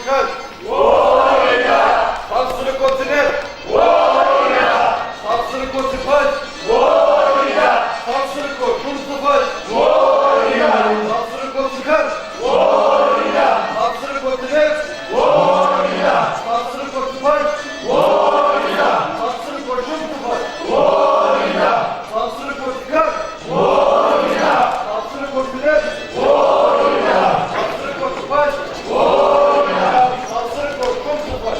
Tikar. Samsun'u Tiner. Samsun'u Tipaç. Samsun'u Kumsupaç. Samsun'u Tikar. Samsun'u Tiner. Samsun'u Tipaç. Samsun'u Kumsupaç. Samsun'u Tikar. Samsun'u Tiner. Samsun'u Tipaç. Samsun'u Kumsupaç.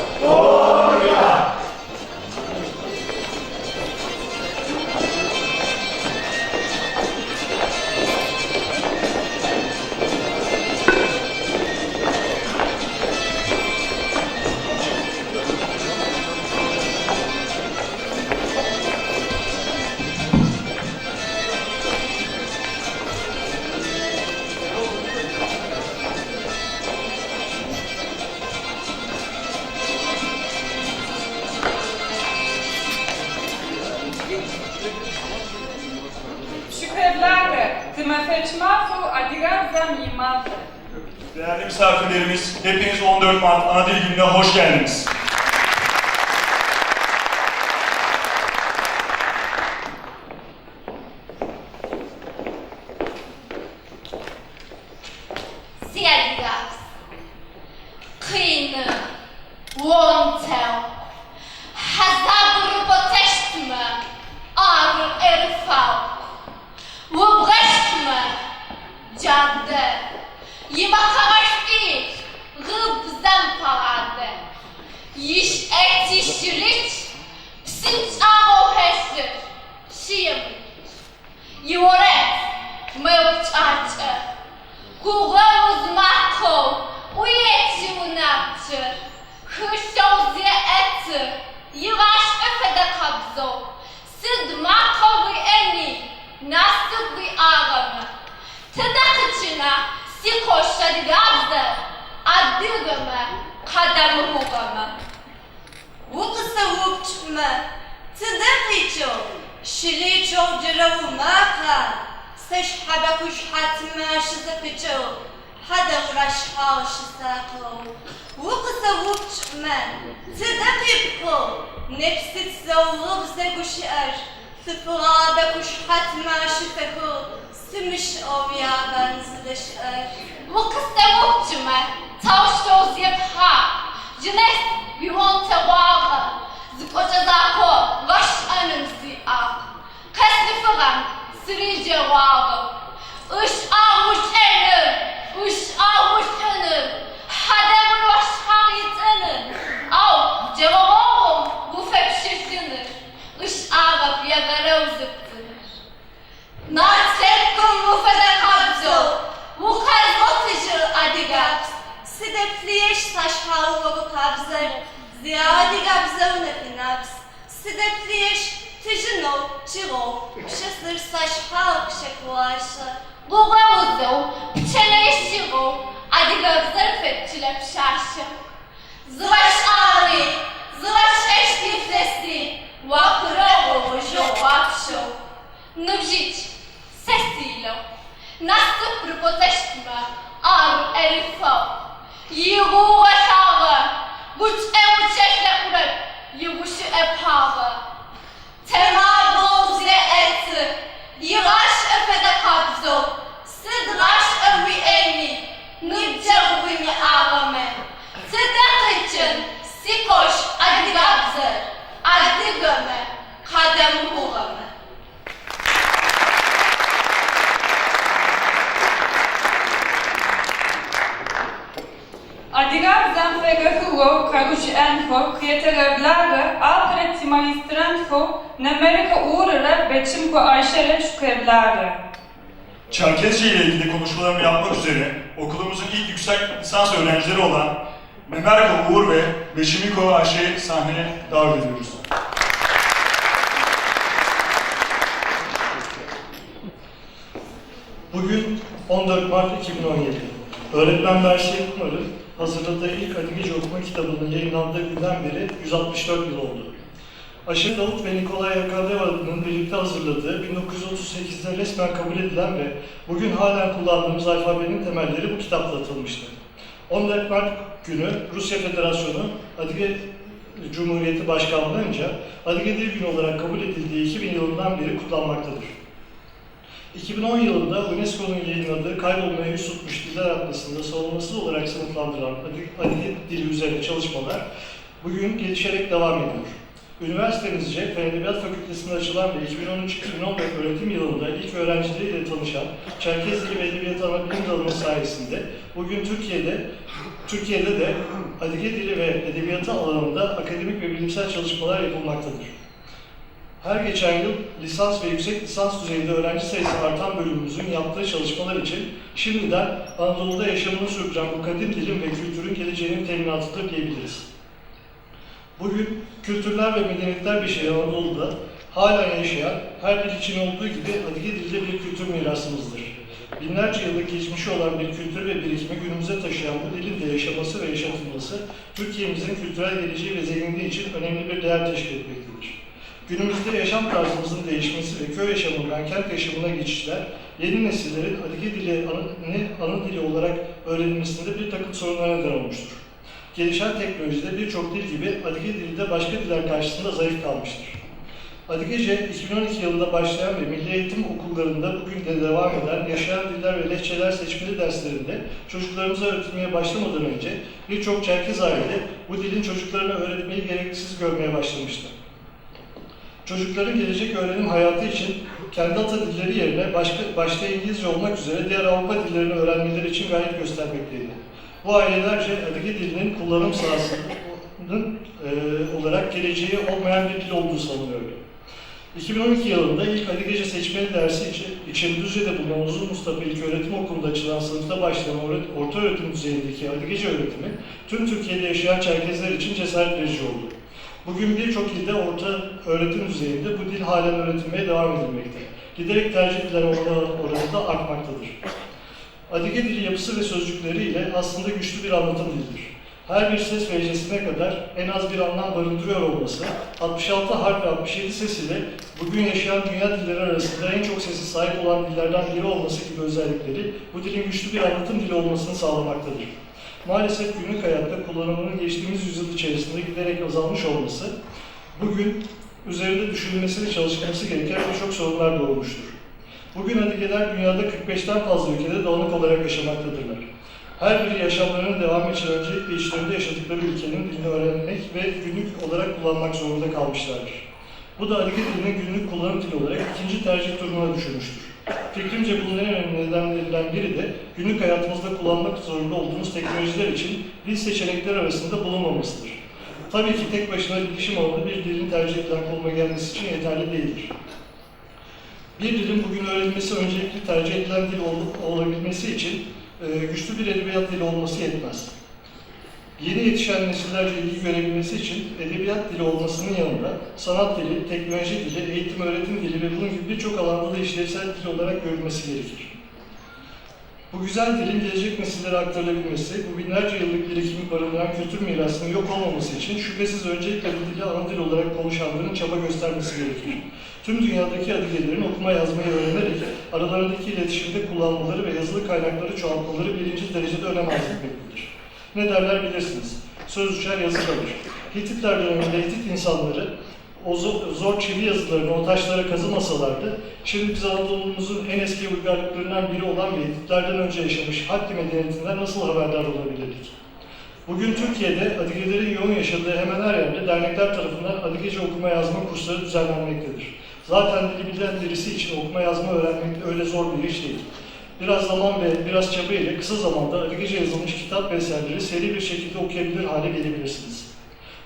Шъукъеблагъэ, тимэфэкӏ мафэу адыгабзэм имафэ. Değerli misafirlerimiz, hepiniz 14 Mart Ana Dil Günü'ne hoş geldiniz. Сиадыгабз. Къины, онтэу, хьазаб рыпӏотэщтмэ, ар ӏэрыфэгъу. Убгъэщтмэ, джадэ, имэхъэгъэшӏуи гъыбзэм фэгъадэ. Ишӏэти щырыкӏ, псынкӏагъэу хэлъыр щыемыкӏ. Иорэд мэупкӏакӏэ, гугъэуз макъэу ӏуети унапчъэр, хьылъэу зеӏэты, игъашӏэ фэдэ къабзэу, сыд макъэ уиӏэми, насып уиӏагъэмэ. Тыдэ къикӏына сикъош адыгабзэр адыгэмэ къадэмыхъугъэмэ? Укъысэупчӏмэ, тыдэ къикӏэу, щылэчэу джырэ умакъа? Сэ шъхьэбэ къушъхьэтмэ ащызэпыкӏэу, хьадэгъур ашъхьагъ щысакъэу. Укъысэупчӏмэ, тыдэ къипхыгъ, нэпсыцэу гъыбзэ гущыӏэр? Цӏыфыгъабэ къушъхьэтмэ ащыфэхыгъ, сымышӏэу уиабан зыдэщыӏэр. Укъысэупчӏымэ, таущтэу зепхьагъ, джынэс уионтэгъуагъэ, зы кӏочӏэ закъо гъэшӏэным сиӏагъ, къэслъыфыгъэм сыриджэгъуагъэу. Ышӏагъ улӏэныр, ышӏагъ улӏыныр, хьадэгъур уашъхьагъ итыныр, ау джэгъогъум уфэпщылӏыныр, ышӏагъэп егъэрэу зыптыныр. Нарт лъэпкъым уфэдэ къабзэу, укъэзгъотыжьыгъ адыгабз. Сыдэплъыещт сашъхьагъ огу къабзэр, зиадыгабзэу нэфынапс. Сыдэплъыещт тыжьынэу чъыгъэу, пщэсыр сашъхьагъ къыщэкуашъэ. Гугъэузэу, пчэнэ ищыгъэу, адыгэбзэр фэд чылэ пшъашъэм. Зыгъэшӏагъи, зыгъэшӏэщт илъэси, уакъырэгъоу жьыгъуапщэу. Ныбжьыкӏ, сэ силэу, насып рыпӏотэщтмэ, ар ӏэрыфэгъу. Игугъэ лъагъэ, гукӏэгъу кӏэлъэӏурэп, игущыӏэ пагъэ. Тэмабгъоу зеӏэты, игъашӏэ фэдэ къабзэу, сыд гъашӏэ уиӏэми, ныбджэгъу уимыӏагъэмэ. Тыдэ къикӏын, сикъош адыгабзэр, адыгэмэ къадэмыхъугъэмэ? Адыгабзэм фэгъэхьыгъэу къэгущыӏэнхэу къетэгъэблагъэ апэрэ тимагистрантхэу Нэмэрыкъо Уğur'рэ Бэчымко Ayşe'rэ шъукъеблагъэ. Çerkezce ile ilgili konuşmalarını yapmak üzere okulumuzun ilk yüksek lisans öğrencileri olan Memerko Uğur ve Beşimiko Ayşe'yi sahneye davet ediyoruz. Bugün 14 Mart 2017. Öğretmen Berşe Kumar'ın hazırladığı ilk Adigece okuma kitabının yayınlandığı günden beri 164 yıl oldu. Aşır Davut ve Nikolay Yakovleva'nın birlikte hazırladığı 1938'de resmen kabul edilen ve bugün halen kullandığımız alfabenin temelleri bu kitapta atılmıştı. 14 Mart günü Rusya Federasyonu Adige Cumhuriyeti Başkanlığı'nca Adige Dil Günü olarak kabul edildiği 2000 yılından beri kutlanmaktadır. 2010 yılında UNESCO'nun yayınladığı Kaybolmaya Yüz Tutmuş Diller Atlası'nda savunmasız olarak sınıflandıran Adige dili üzerine çalışmalar bugün gelişerek devam ediyor. Üniversitemizce Fen Edebiyat Fakültesi'nde açılan ve 2013-2014 öğretim yılında ilk öğrencileriyle tanışan Çerkez Dili ve Edebiyatı Anabilim Dalı'nın sayesinde bugün Türkiye'de de Adige Dili ve Edebiyatı alanında akademik ve bilimsel çalışmalar yapılmaktadır. Her geçen yıl lisans ve yüksek lisans düzeyinde öğrenci sayısı artan bölümümüzün yaptığı çalışmalar için şimdiden Anadolu'da yaşamını sürdüren bu kadim dilin ve kültürün geleceğinin teminatıdır diyebiliriz. Bugün kültürler ve medeniyetler beşiği Anadolu'da halen yaşayan her dil için olduğu gibi Adige dili de bir kültür mirasımızdır. Binlerce yıllık geçmişi olan bir kültür ve birikimi günümüze taşıyan bu dilin de yaşaması ve yaşatılması Türkiye'mizin kültürel geleceği ve zenginliği için önemli bir değer teşkil etmektedir. Günümüzde yaşam tarzımızın değişmesi ve köy yaşamından kent yaşamına geçişler, yeni nesillerin Adige dilini ana dili olarak öğrenilmesinde bir takım sorunlara neden olmuştur. Gelişen teknolojide birçok dil gibi Adige dili de başka diller karşısında zayıf kalmıştır. Adigece 2012 yılında başlayan ve milli eğitim okullarında bugün de devam eden yaşayan diller ve lehçeler seçmeli derslerinde çocuklarımıza öğretilmeye başlamadan önce birçok Çerkez aile bu dilin çocuklarına öğretmeyi gereksiz görmeye başlamıştı. Çocukların gelecek öğrenim hayatı için kendi ata dilleri yerine başta İngilizce olmak üzere diğer Avrupa dillerini öğrenmeleri için gayret göstermekteydi. Bu ailelerce Adige dilinin kullanım sahasının olarak geleceği olmayan bir dil olduğu sanılıyordu. 2012 yılında ilk Adigece seçmeli dersi için Düzce'de bulunan Uzun Mustafa İlköğretim Okulu'nda açılan sınıfta başlayan orta öğretim düzeyindeki Adigece öğretimi tüm Türkiye'de yaşayan Çerkezler için cesaret verici oldu. Bugün birçok ilde orta öğretim düzeyinde bu dil halen öğretilmeye devam edilmekte. Giderek tercih edilen oranı da artmaktadır. Adige dili yapısı ve sözcükleriyle aslında güçlü bir anlatım dilidir. Her bir ses ve hecesine kadar en az bir anlam barındırıyor olması, 66 harf ve 67 ses ile bugün yaşayan dünya dilleri arasında en çok sesi sahip olan dillerden biri olması gibi özellikleri bu dilin güçlü bir anlatım dili olmasını sağlamaktadır. Maalesef günlük hayatta kullanımının geçtiğimiz yüzyıl içerisinde giderek azalmış olması, bugün üzerinde düşünülmesi ve çalışılması gereken birçok sorunlar doğurmuştur. Bugün Adigeler dünyada 45'ten fazla ülkede dağınık olarak yaşamaktadırlar. Her biri yaşamlarının devamı için öncelikle içlerinde yaşadıkları ülkenin dilini öğrenmek ve günlük olarak kullanmak zorunda kalmışlardır. Bu da Adige dilinin günlük kullanım dili olarak ikinci tercih durumuna düşürmüştür. Fikrimce bunun en önemli nedenlerinden biri de günlük hayatımızda kullanmak zorunda olduğumuz teknolojiler için dil seçenekleri arasında bulunmamasıdır. Tabii ki tek başına bilişim alanı bir dilin tercih edilen konuma gelmesi için yeterli değildir. Bir dilin bugün öğrenilmesi öncelikli tercih edilen dil olabilmesi için güçlü bir edebiyat dili olması yetmez. Yeni yetişen nesillerce ilgi görebilmesi için edebiyat dili olmasının yanında sanat dili, teknoloji dili, eğitim öğretim dili ve bunun gibi birçok alanda da işlevsel dil olarak görülmesi gerekir. Bu güzel dilin gelecek nesillere aktarılabilmesi, bu binlerce yıllık birikimi barındıran kültür mirasının yok olmaması için şüphesiz öncelikle bu dili ana dil olarak konuşanların çaba göstermesi gerekir. Tüm dünyadaki Adigelerin okuma yazmayı öğrenerek aralarındaki iletişimde kullanmaları ve yazılı kaynakları çoğaltmaları birinci derecede önem arz etmektedir. Ne derler bilirsiniz. Söz uçar yazı kalır. Hititler döneminde Hitit insanları o zor çivi yazılarını o taşlara kazımasalardı, şimdi biz Anadolu'muzun en eski uygarlıklarından biri olan ve Hititlerden önce yaşamış Hatti medeniyetinden nasıl haberdar olabilirdik? Bugün Türkiye'de Adigelerin yoğun yaşadığı hemen her yerde dernekler tarafından Adigece okuma yazma kursları düzenlenmektedir. Zaten dili bilen birisi için okuma yazma öğrenmek öyle zor bir iş değil. Biraz zaman ve biraz çaba ile kısa zamanda Adigece yazılmış kitap ve eserleri seri bir şekilde okuyabilir hale gelebilirsiniz.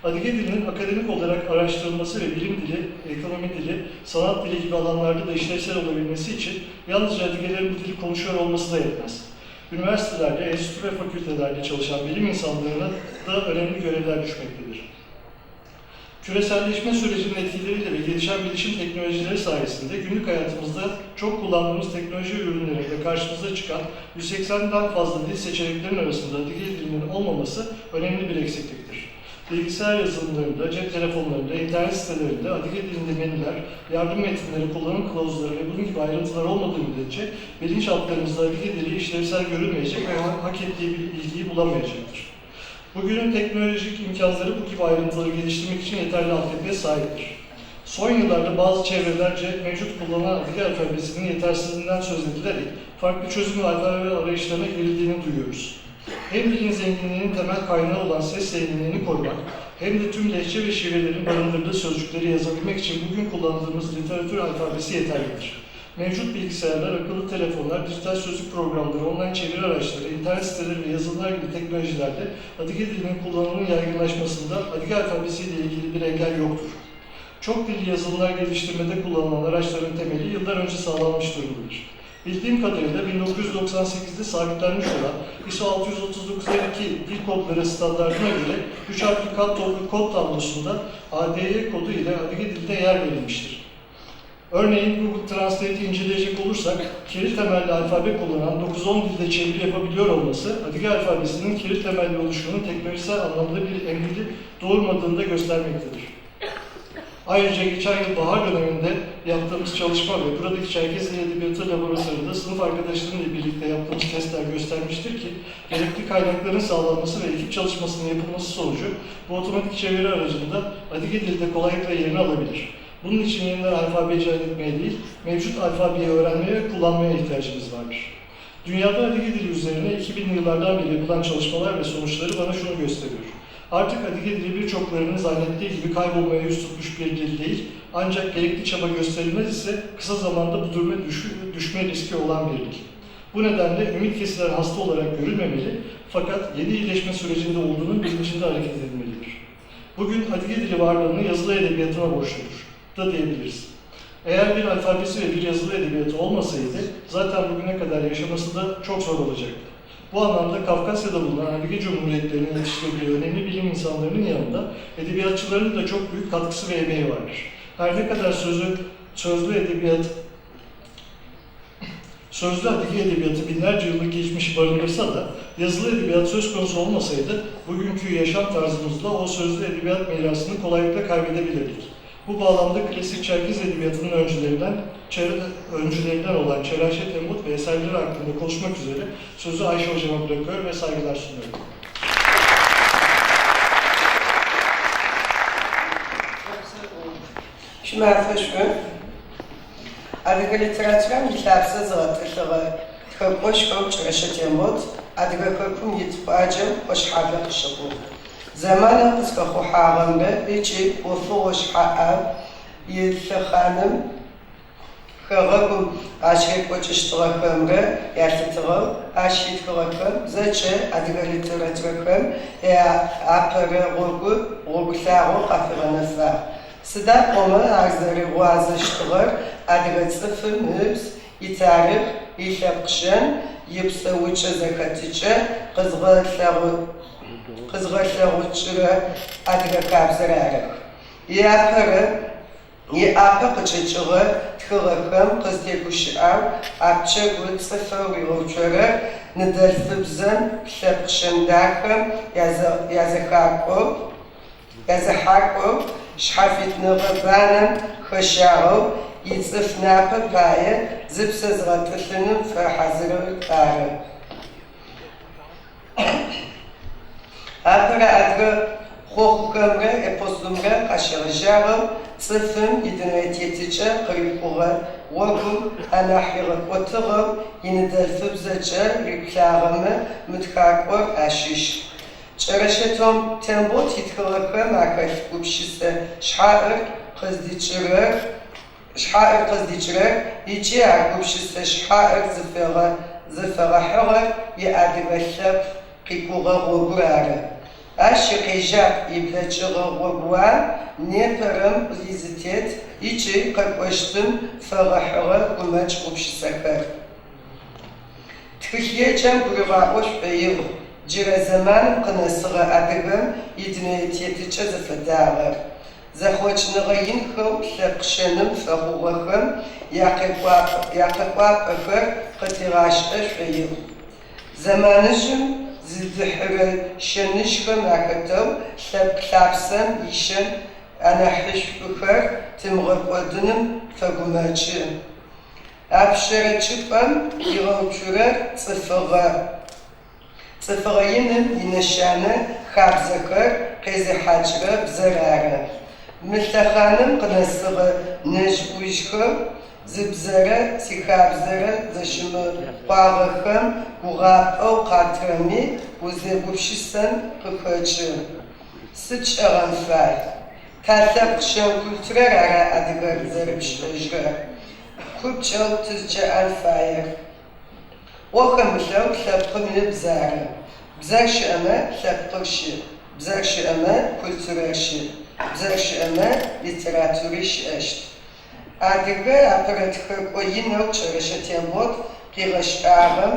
Adige dilinin akademik olarak araştırılması ve bilim dili, ekonomi dili, sanat dili gibi alanlarda da işlevsel olabilmesi için yalnızca Adigelerin bu dili konuşuyor olması da yetmez. Üniversitelerde, enstitü ve fakültelerde çalışan bilim insanlarına da önemli görevler düşmektedir. Küreselleşme sürecinin etkileriyle ve gelişen bilişim teknolojileri sayesinde günlük hayatımızda çok kullandığımız teknoloji ürünlerinde karşımıza çıkan 180'den fazla dil seçeneklerinin arasında Adige dilinin olmaması önemli bir eksikliktir. Bilgisayar yazılımlarında, cep telefonlarında, internet sitelerinde Adige dilinde menüler, yardım metinleri, kullanım kılavuzları ve bunun gibi ayrıntılar olmadığı müddetçe bilinçaltlarımızda Adige dili işlevsel görülmeyecek ve hak ettiği bir ilgiyi bulamayacaktır. Bugünün teknolojik imkanları bu gibi ayrıntıları geliştirmek için yeterli altyapıya sahiptir. Son yıllarda bazı çevrelerce mevcut kullanılan Adige alfabesinin yetersizliğinden söz edilerek farklı çözüm ve alfabe arayışlarına girildiğini duyuyoruz. Hem dilin zenginliğinin temel kaynağı olan ses zenginliğini korumak, hem de tüm lehçe ve şivelerin barındırdığı sözcükleri yazabilmek için bugün kullandığımız literatür alfabesi yeterlidir. Mevcut bilgisayarlar, akıllı telefonlar, dijital sözlük programları, online çeviri araçları, internet siteleri ve yazılımlar gibi teknolojilerde Adige dilinin kullanımının yaygınlaşmasında Adige alfabesi ile ilgili bir engel yoktur. Çok dilli yazılımlar geliştirmede kullanılan araçların temeli yıllar önce sağlanmış durumdadır. Bildiğim kadarıyla 1998'de sabitlenmiş olan ISO 639-2 dil kodları standartına göre 3 harfli kod tablosunda ADY kodu ile Adige dilde yer verilmiştir. Örneğin Google Translate'i inceleyecek olursak, Kiril temelli alfabe kullanan 9-10 dilde çeviri yapabiliyor olması, Adige alfabesinin Kiril temelli oluşumunun teknolojisel anlamda bir engeli doğurmadığını da göstermektedir. Ayrıca geçen yıl bahar döneminde yaptığımız çalışma ve buradaki Çerkez Dili Edebiyatı Laboratuvarı'nda sınıf arkadaşlarımla birlikte yaptığımız testler göstermiştir ki gerekli kaynakların sağlanması ve ekip çalışmasının yapılması sonucu bu otomatik çeviri aracında Adige dilde kolaylıkla yerini alabilir. Bunun için yeniden alfabe icat etmeye değil, mevcut alfabeyi öğrenmeye ve kullanmaya ihtiyacımız vardır. Dünyada Adige dili üzerine 2000'li yıllardan beri yapılan çalışmalar ve sonuçları bana şunu gösteriyor. Artık Adige dili birçoklarının zannettiği gibi kaybolmaya yüz tutmuş bir dil değil, ancak gerekli çaba gösterilmez ise kısa zamanda bu duruma düşme riski olan bir dil. Bu nedenle ümit kesilen hasta olarak görülmemeli, fakat yeni iyileşme sürecinde olduğunun bilincinde hareket edilmelidir. Bugün Adige dili varlığını yazılı edebiyatına borçludur da diyebiliriz. Eğer bir alfabesi ve bir yazılı edebiyatı olmasaydı zaten bugüne kadar yaşaması da çok zor olacaktı. Bu anlamda Kafkasya'da bulunan Adige Cumhuriyetlerinin yetiştirdiği önemli bilim insanlarının yanında edebiyatçıların da çok büyük katkısı ve emeği vardır. Her ne kadar sözlü Adige edebiyatı binlerce yıllık geçmişi barındırsa da yazılı edebiyat söz konusu olmasaydı bugünkü yaşam tarzımızla o sözlü edebiyat mirasını kolaylıkla kaybedebilirdik. Bu bağlamda klasik Çerkez edebiyatının öncülerinden olan Çeraşe Tembot ve eserleri hakkında konuşmak üzere sözü Ayşe Hocama bırakıyor ve saygılar sunuyorum. Şümafэ Адыгэ литературэм илъапсэ зыгъэтӏылъыгъэ тхэкӏошхэу Кӏэрэщэ Тембот Адыгэ хэкум ит къуаджэу Кощхьаблэ къыщыхъугъ. Зэманым къызхэхъухьагъэмрэ ыкӏи ӏофыгъо шъхьаӏэу илъэхъаным хэгъэгум къащрекӏокӏыщтыгъэхэмрэ ялъытыгъэу ащ итхыгъэхэм зэкӏэ адыгэ литературэхэм апэрэ гъогу лъагъо къафигъэнэфагъ. Сыда пӏомэ ар зэригъуазэщтыгъэр адыгэ цӏыфым ыбз, итарихъ, илъэпкъшэн, ипсэукӏэ зэхэтыкӏэ къызгъэлъэгъукӏырэ адыгэ хабзэр арых. Иапэ къычӏэкӏыгъэ тхыгъэхэм къызтегущыӏэу апчэгу цӏыфэу ригъэуцорэр ныдэлъфыбзэм, лъэпкъшэн дахэм язэхакӏоу, шъхьафитныгъэ банэм хэщагъэу, ицӏыф напэ пае зыпсэ зыгъэтӏылъыным фэхьазырыр ары. Апэрэ адыгэ хъохъухэмрэ эпосымрэ къащегъэжьагъэу цӏыфым идунэететыкӏэ къырикӏугъэ гъогум анахь игъэкӏотыгъэу иныдэлъфыбзэкӏэ риплъагъэмэ мы тхакӏор ащыщ. Кӏэрэщэ Тембот итхыгъэхэм ахэлъ гупшысэ шъхьаӏэр къыздикӏырэр ыкӏи а гупшысэ шъхьаӏэр зыфэгъэхьыгъэр иадыгэ лъэпкъ къикӏугъэ гъогур ары. Ащ икъежьапӏ иблэкӏыгъэ гъогуан непэрэм изытет ыкӏи къэкӏощтым фэгъэхьыгъэ гумэкӏ гупшысэхэр. Тхылъеджэм гурыгъаӏо шӏоигъу джырэ зэманым къынэсыгъэ адыгэм идунэететыкӏэ зыфэдагъэр. Зэхъокӏыныгъэ инхэу лъэпкъшэным фэхъугъэхэм якъэкӏуапӏэхэр къытигъашӏэ шӏоигъу. Зэманыжъым Зыдыхьырэ шэныжъхэм ахэтэу лъэпкъ лъапсэм ишэн анахьышӏухэр тымыгъэкӏодыным фэгумэкӏы. Апшъэрэ чӏыпӏэм ригъэуцорэр цӏыфыгъэ. Цӏыфыгъэ иным инэшанэ хабзэхэр къезыхьакӏырэ бзэр ары. Мы лъэхъаным къынэсыгъэ нэжъ-ӏужъхэу зыбзэрэ зихабзэрэ зэщымыкъуагъэхэм гугъапӏэу къатырэми узэгупшысэн къыхэкӏы. Сыд шӏэгъэн фай? Талъэпкъ шэн-культурэр ара адыгэр зэрыпшӏэжьырэр? Купкӏэу тызкӏэӏэн фаер. ӏо хэмылъэу лъэпкъым ыбз ары. Бзэр щыӏэмэ, лъэпкъыр щыӏ. Бзэр щыӏэмэ, культурэр щыӏ. Бзэр щыӏэмэ, литератури щыӏэщт. Адыгэ апэрэ тхэкӏо инэу Кӏэрэщэ Тембот къигъэшӏагъэм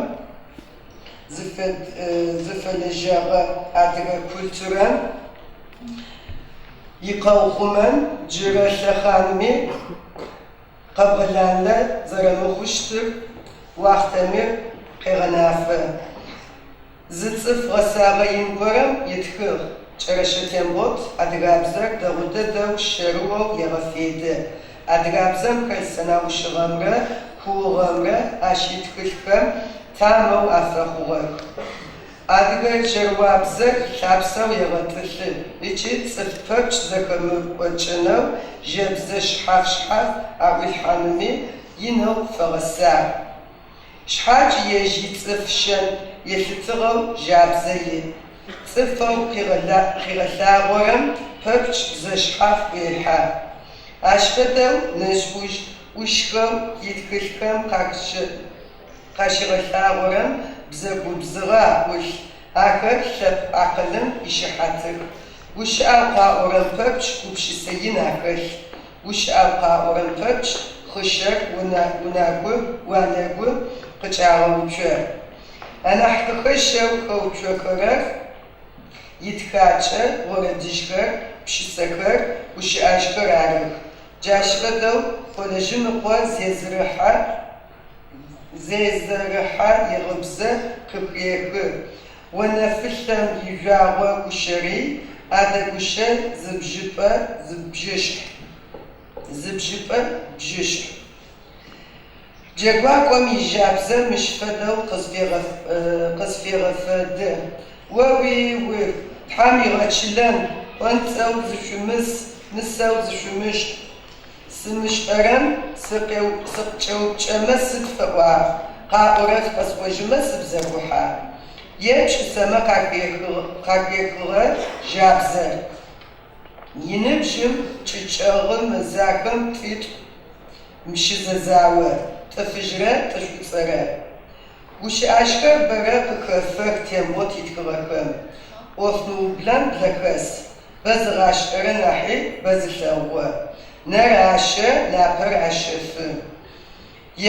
зыфэлэжьэгъэ адыгэ культурэм икъэухъумэн джырэ лъэхъанми къэбгъэланлэ зэрэмыхъущтыр уахътэми къегъэнафэ. Зы цӏыф гъэсагъэ ин горэм ытхыгъ: Кӏэрэщэ Тембот адыгабзэр дэгъу дэдэу щэрыоу егъэфедэ. Адыгабзэм хэлъ сэнаущыгъэмрэ куугъэмрэ ащ итхылъхэм тамэу афэхъугъэх. Адыгэ щэрыуабзэр лъапсэу егъэтӏылъы ыкӏи цӏыф пэпчъ зэхэмыкӏокӏэнэу жэбзэ шъхьаф-шъхьаф аӏуилъхьаными инэу фэгъэсагъ. Шъхьадж ежь ицӏыф шэн елъытыгъэу жабзэ иӏ. Цӏыфэу къыгъэлъагъорэм пэпчъ бзэ шъхьаф ӏуехьэ. Ащ фэдэу нэжъ-ӏужъ ӏушхэу итхылъхэм къащигъэлъагъорэм бзэ губзыгъэ аӏулъ, ахэр лъэпкъ акъылым ишыхьатых. Гущыӏэу къаӏорэм пэпчъ гупшысэ ин ахэлъ. Гущыӏэу къаӏорэм пэпчъ хъишъэр унэгу, уанэгу къыкӏагъэуцо. Анахь къыхэщэу хэуцохэрэр итхакӏэ, орэдыжъхэр, пшысэхэр, гущыӏэжъхэр арых. Джащ фэдэу Къолэжъымыкъо зезэрыхьэ Зезэрыхьэ игъыбзэ къыхехы. Онэфылъэм ижъуагъо гущэри, адэ гущэ зы бжьыпӏэ зы бжьышъхь, зы бжьыпӏэ бжьышъхь. Джэгуакӏом ижабзэ мыщ фэдэу къызфегъэфедэ: О-уи-уи, Тхьэм игъэчылэн, къонцӏэу зышъумыс, мысэу зышъумышӏ. Сымышӏэрэм сыкъыкӏэупчӏэмэ сыд фэӏуагъ, къаӏорэр къэсӏожьымэ сыбзэгухьа? Е пшысэмэ къахехыгъэ жабзэр. Иныбжьым чӏычӏэгъы мэзахэм тӏитӏу щызэзао, тӏы фыжьрэ тӏы шӏуцӏэрэ. Гущыӏэжъхэр бэрэ къыхэфэх Тембот итхыгъэхэм. ӏоф мыублэм блэ хэс. Бэ зыгъашӏэрэ нахьи бэ зылъэгъугъэ. Нэр ащэ, напэр ащэфы.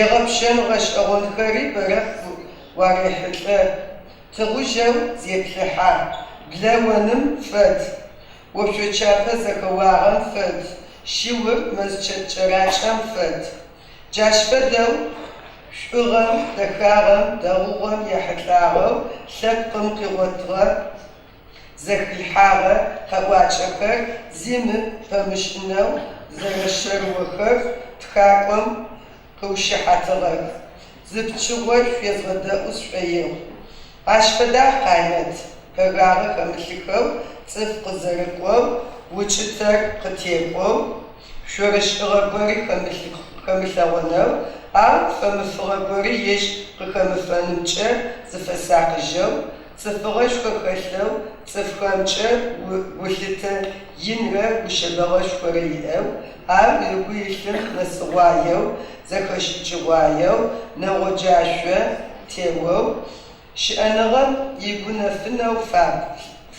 Егъэпшэн гъэшӏэгъонхэри бэрэ уарехьылӏэ. Тыгъужъэу зеплъыхьэ, блэ оным фэд, ошъочапэ зэхэуагъэм фэд, щыур мэзчэт кӏэракӏэм фэд. Джащ фэдэу шӏугъэм, дэхагъэм, дэгъугъэм ехьылӏагъэу лъэпкъым къыгъотыгъэ Зэхилъхьагъэ къэӏуакӏэхэр зимы пэмышӏынэу зэрэщэрыохэр тхакӏом къыушыхьатыгъэх. Зы пычыгъо шъуезгъэдэӏу сшӏоигъу. Ащ фэдагъ Къаймэт, пэгагъэ хэмылъыхэу, цӏыф къызэрыкӏоу, укӏытэр къытекӏоу, шъорышӏыгъэ гори хэмылъэгъонэу, ау фэмыфыгъэ гори ежь къыхэмыфэнымкӏэ зыфэсакъыжьэу, Цӏыфыгъэшхо хэлъэу, цӏыфхэмкӏэ гулъытэ инрэ гушъэбэгъэшхорэ иӏэу, ау ыгу илъым нэсыгъуаеу, зэхэшӏыкӏыгъуаеу, нэгъоджашъо теоу, щыӏэныгъэм игунэфынэу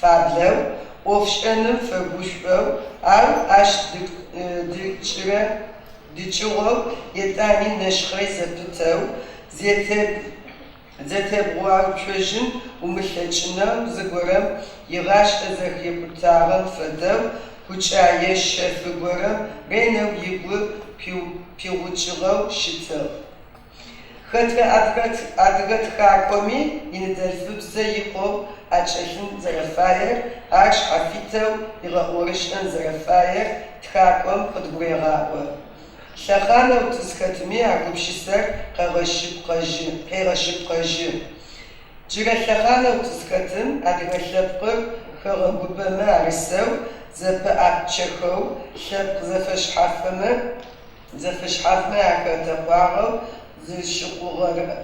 фаблэу, ӏофшӏэным фэгушӏоу, ау ащ дыкӏырэ дыкӏыгъоу, етӏани нэшхъэй зэпытэу, Зэтебгъэуцожьын умылъэкӏынэу зыгорэм игъашӏэ зэхикъутагъэм фэдэу гукӏае шъэфы горэм ренэу ыгу пигъукӏыгъэу щытыгъ. Хэтрэ адыгэ тхакӏоми иныдэлъфыбзэ икъоу ӏэкӏэлъын зэрэфаер, ар шъхьафитэу игъэӏорышӏэн зэрэфаер тхакӏом къыдгурегъаӏо. Лъэхъанэу тызхэтми а гупшысэр къегъэшъыпкъэжьы. Джырэ лъэхъанэу тызхэтым адыгэ лъэпкъыр хэгъэгубэмэ арысэу, зэпэӏапчъэхэу, лъэпкъ зэфэшъхьафмэ ахэтэкъуагъэу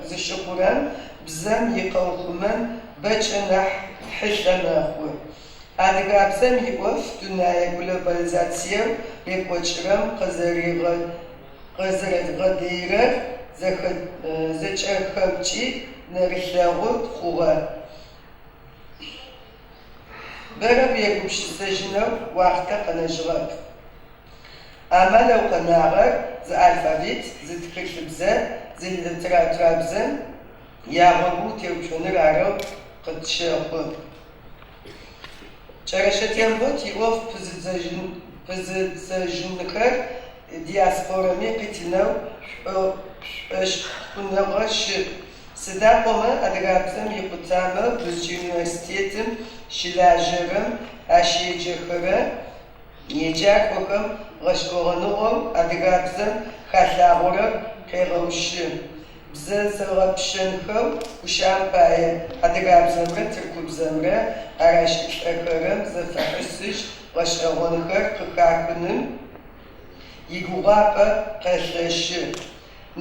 зыщыхъурэм бзэм икъэухъумэн бэкӏэ нахь хьылъэ мэхъу. Адыгабзэм иӏоф дунэе глобализациеу рекӏокӏырэм къызэригъэдэирэр зэкӏэхэмкӏи нэрылъэгъу хъугъэ. Бэрэ уегупшысэжьынэу уахътэ къэнэжьыгъэп. Амалэу къэнагъэр зы алфавит, зы тхылъыбзэ, зы литературабзэ ягъогу утеуцоныр арэу къытщэхъу. Кӏэрэщэ Тембот иӏоф пызыдзэжьынхэр диаспорэми къитынэу шӏошъхъуныгъэ щыӏ. Сыда пӏомэ адыгабзэм икъутамэу Дюздже университетым щылажьэрэм ащеджэхэрэ еджакӏохэм гъэшӏэгъоныгъэу адыгабзэм халъагъорэр къегъэущы. Бзэ зэгъэпшэнхэу гущыӏэм пае адыгабзэмрэ тыркубзэмрэ арашӏылӏэхэрэм зэфэхьысыжь гъэшӏэгъонхэр къыхахыным игугъапӏэ къэлъэшы.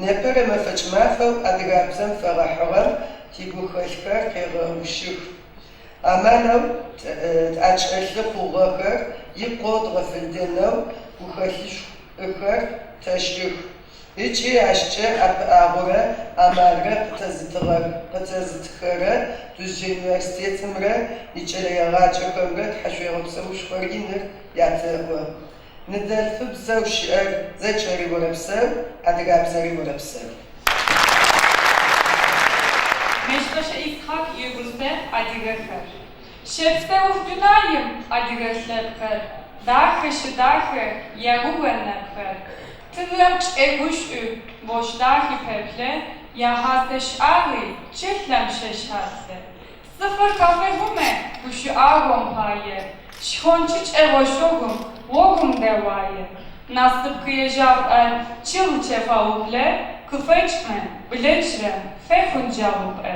Непэрэ мэфэкӏ мафэу адыгабзэм фэгъэхьыгъэм тигухэлъхэр къегъэущых. Амалэу тӏэкӏэлъы хъугъэхэр икъоу дгъэфедэнэу гухэлъышӏухэр тэшӏых. Ыкӏи ащкӏэ ӏэпыӏэгъурэ амалрэ къытэзытыхэрэ Дюздже университетымрэ икӏэлэегъаджэхэмрэ тхьашъуегъэпсэушхор иныр ятэӏо. Ныдэлъфыбзэу щыӏэр зэкӏэри орэпсэу, адыгабзэри орэпсэу. Мэщбэшӏэ Исхьакъ иусэ Адыгэхэр. Щэпсэух дунаим адыгэ лъэпкъыр, Дахэ щыдахэ ягугъэ нэпкъыр. Тыгъэм кӏэгушӏу, ощх дахи пэплъэ, Яхьасэ шӏагъуи чӏылъэм щэшъхьалъэ. Цӏыфыр къафехъумэ гущыӏэгъум пае, Шхончыкӏэ ошъогум огум дэуае. Насып къежьапӏэр чъыгкӏэ фаублэ, Къыфэкӏмэ, блэкӏрэм фэхъун джэгупӏэ.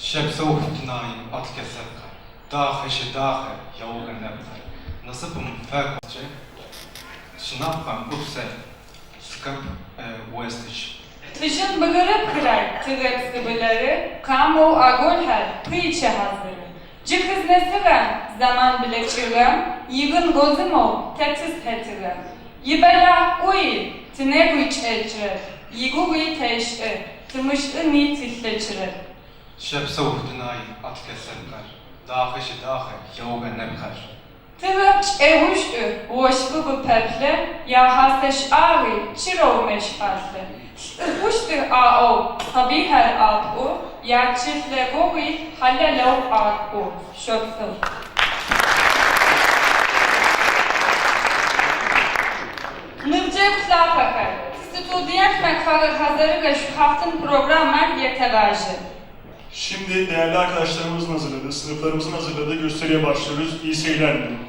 Щэпсэух дунаим адыгэ лъэпкъыр, Дахэ щыдахэ ягъогу нэпкъыр. Насыпым фэкӏо Шъынапхъэм ӏупсэ скъып остыщ. Тыжьын бгырыпхырэр, тыгъэпсы былэры, къамэу аголъхэр пыйкӏэ хьазыры. Джы къызнэсыгъэм, зэман блэкӏыгъэм, игын гозымэу тэ тызхэтыгъэм. Ибэлахь кӏуи, тынэгуи кӏэкӏрэп, игугъуи тэшӏы, тымышӏыни тылъэкӏрэп. Щэпсэух дунаим адыгэ лъэпкъыр, Дахэ щыдахэ ягъогу нэпкъыр. Тыгъэм кӏэгушӏу, ощхы къыпэплъэ, яхьасэ шӏагъуи чырэу мэшъхьалъэ. Лӏы хъущтых аӏоу сабыйхэр апӏу, ячылъэ гугъуи хьалэлэу акӏу. Щэпсэу. Ныбджэгъу лъапӏэхэр, тистудентмэ къагъэхьазырыгъэ шӏухьафтын программэр етэгъажьэ. Şimdi değerli arkadaşlarımızın hazırladığı, sınıflarımızın hazırladığı gösteriye başlıyoruz. İyi seyirler dilerim.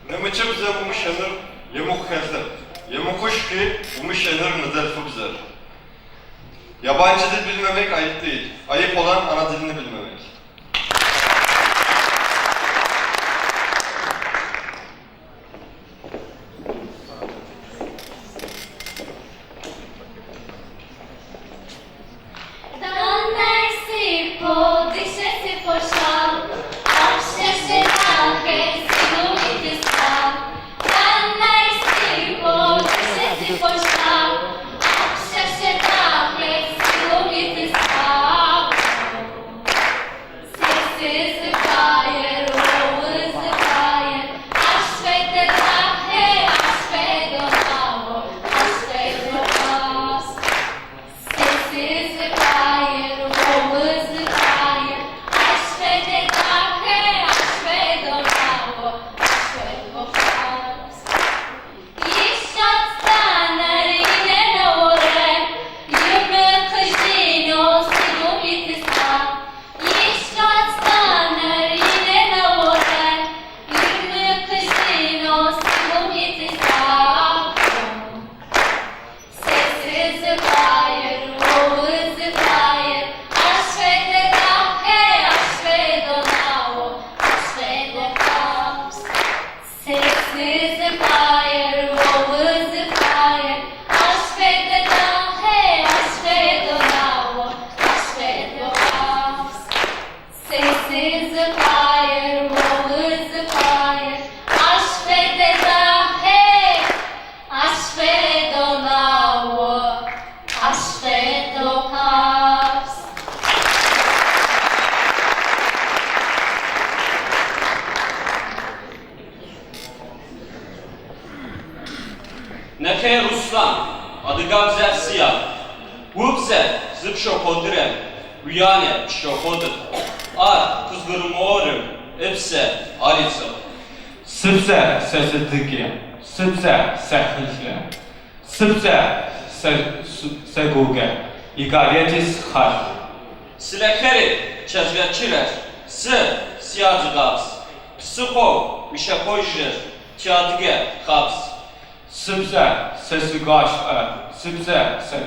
Нэмыкӏыбзэ умышӏэныр емыкӏу хэлъэп. Емыкӏушхуи умышӏэныр ныдэлъфыбзэр. Yabancı dil bilmemek ayıp değil. Ayıp olan ana dilini bilmemek. Нэхэе Руслъан, Адыгабзэр сиян. Убзэ зыпщэкӏодырэм уянэ пщэкӏодыр. Ар къызгурымыӏорэм ыпсэ аритыгъ. Сыбзэ сэ сыдыгэ, сыбзэ сэ хьылъэ, сыбзэ сэ сэгугъэ, игарети схэлъ. Силэхэри кӏэзгъэчъырэр сы сиадыгабз, Псыхъоу ущэкӏожьырэр тиадыгэ хабз. Сыбзэ сэ сыгашӏо, сыбзэ сэ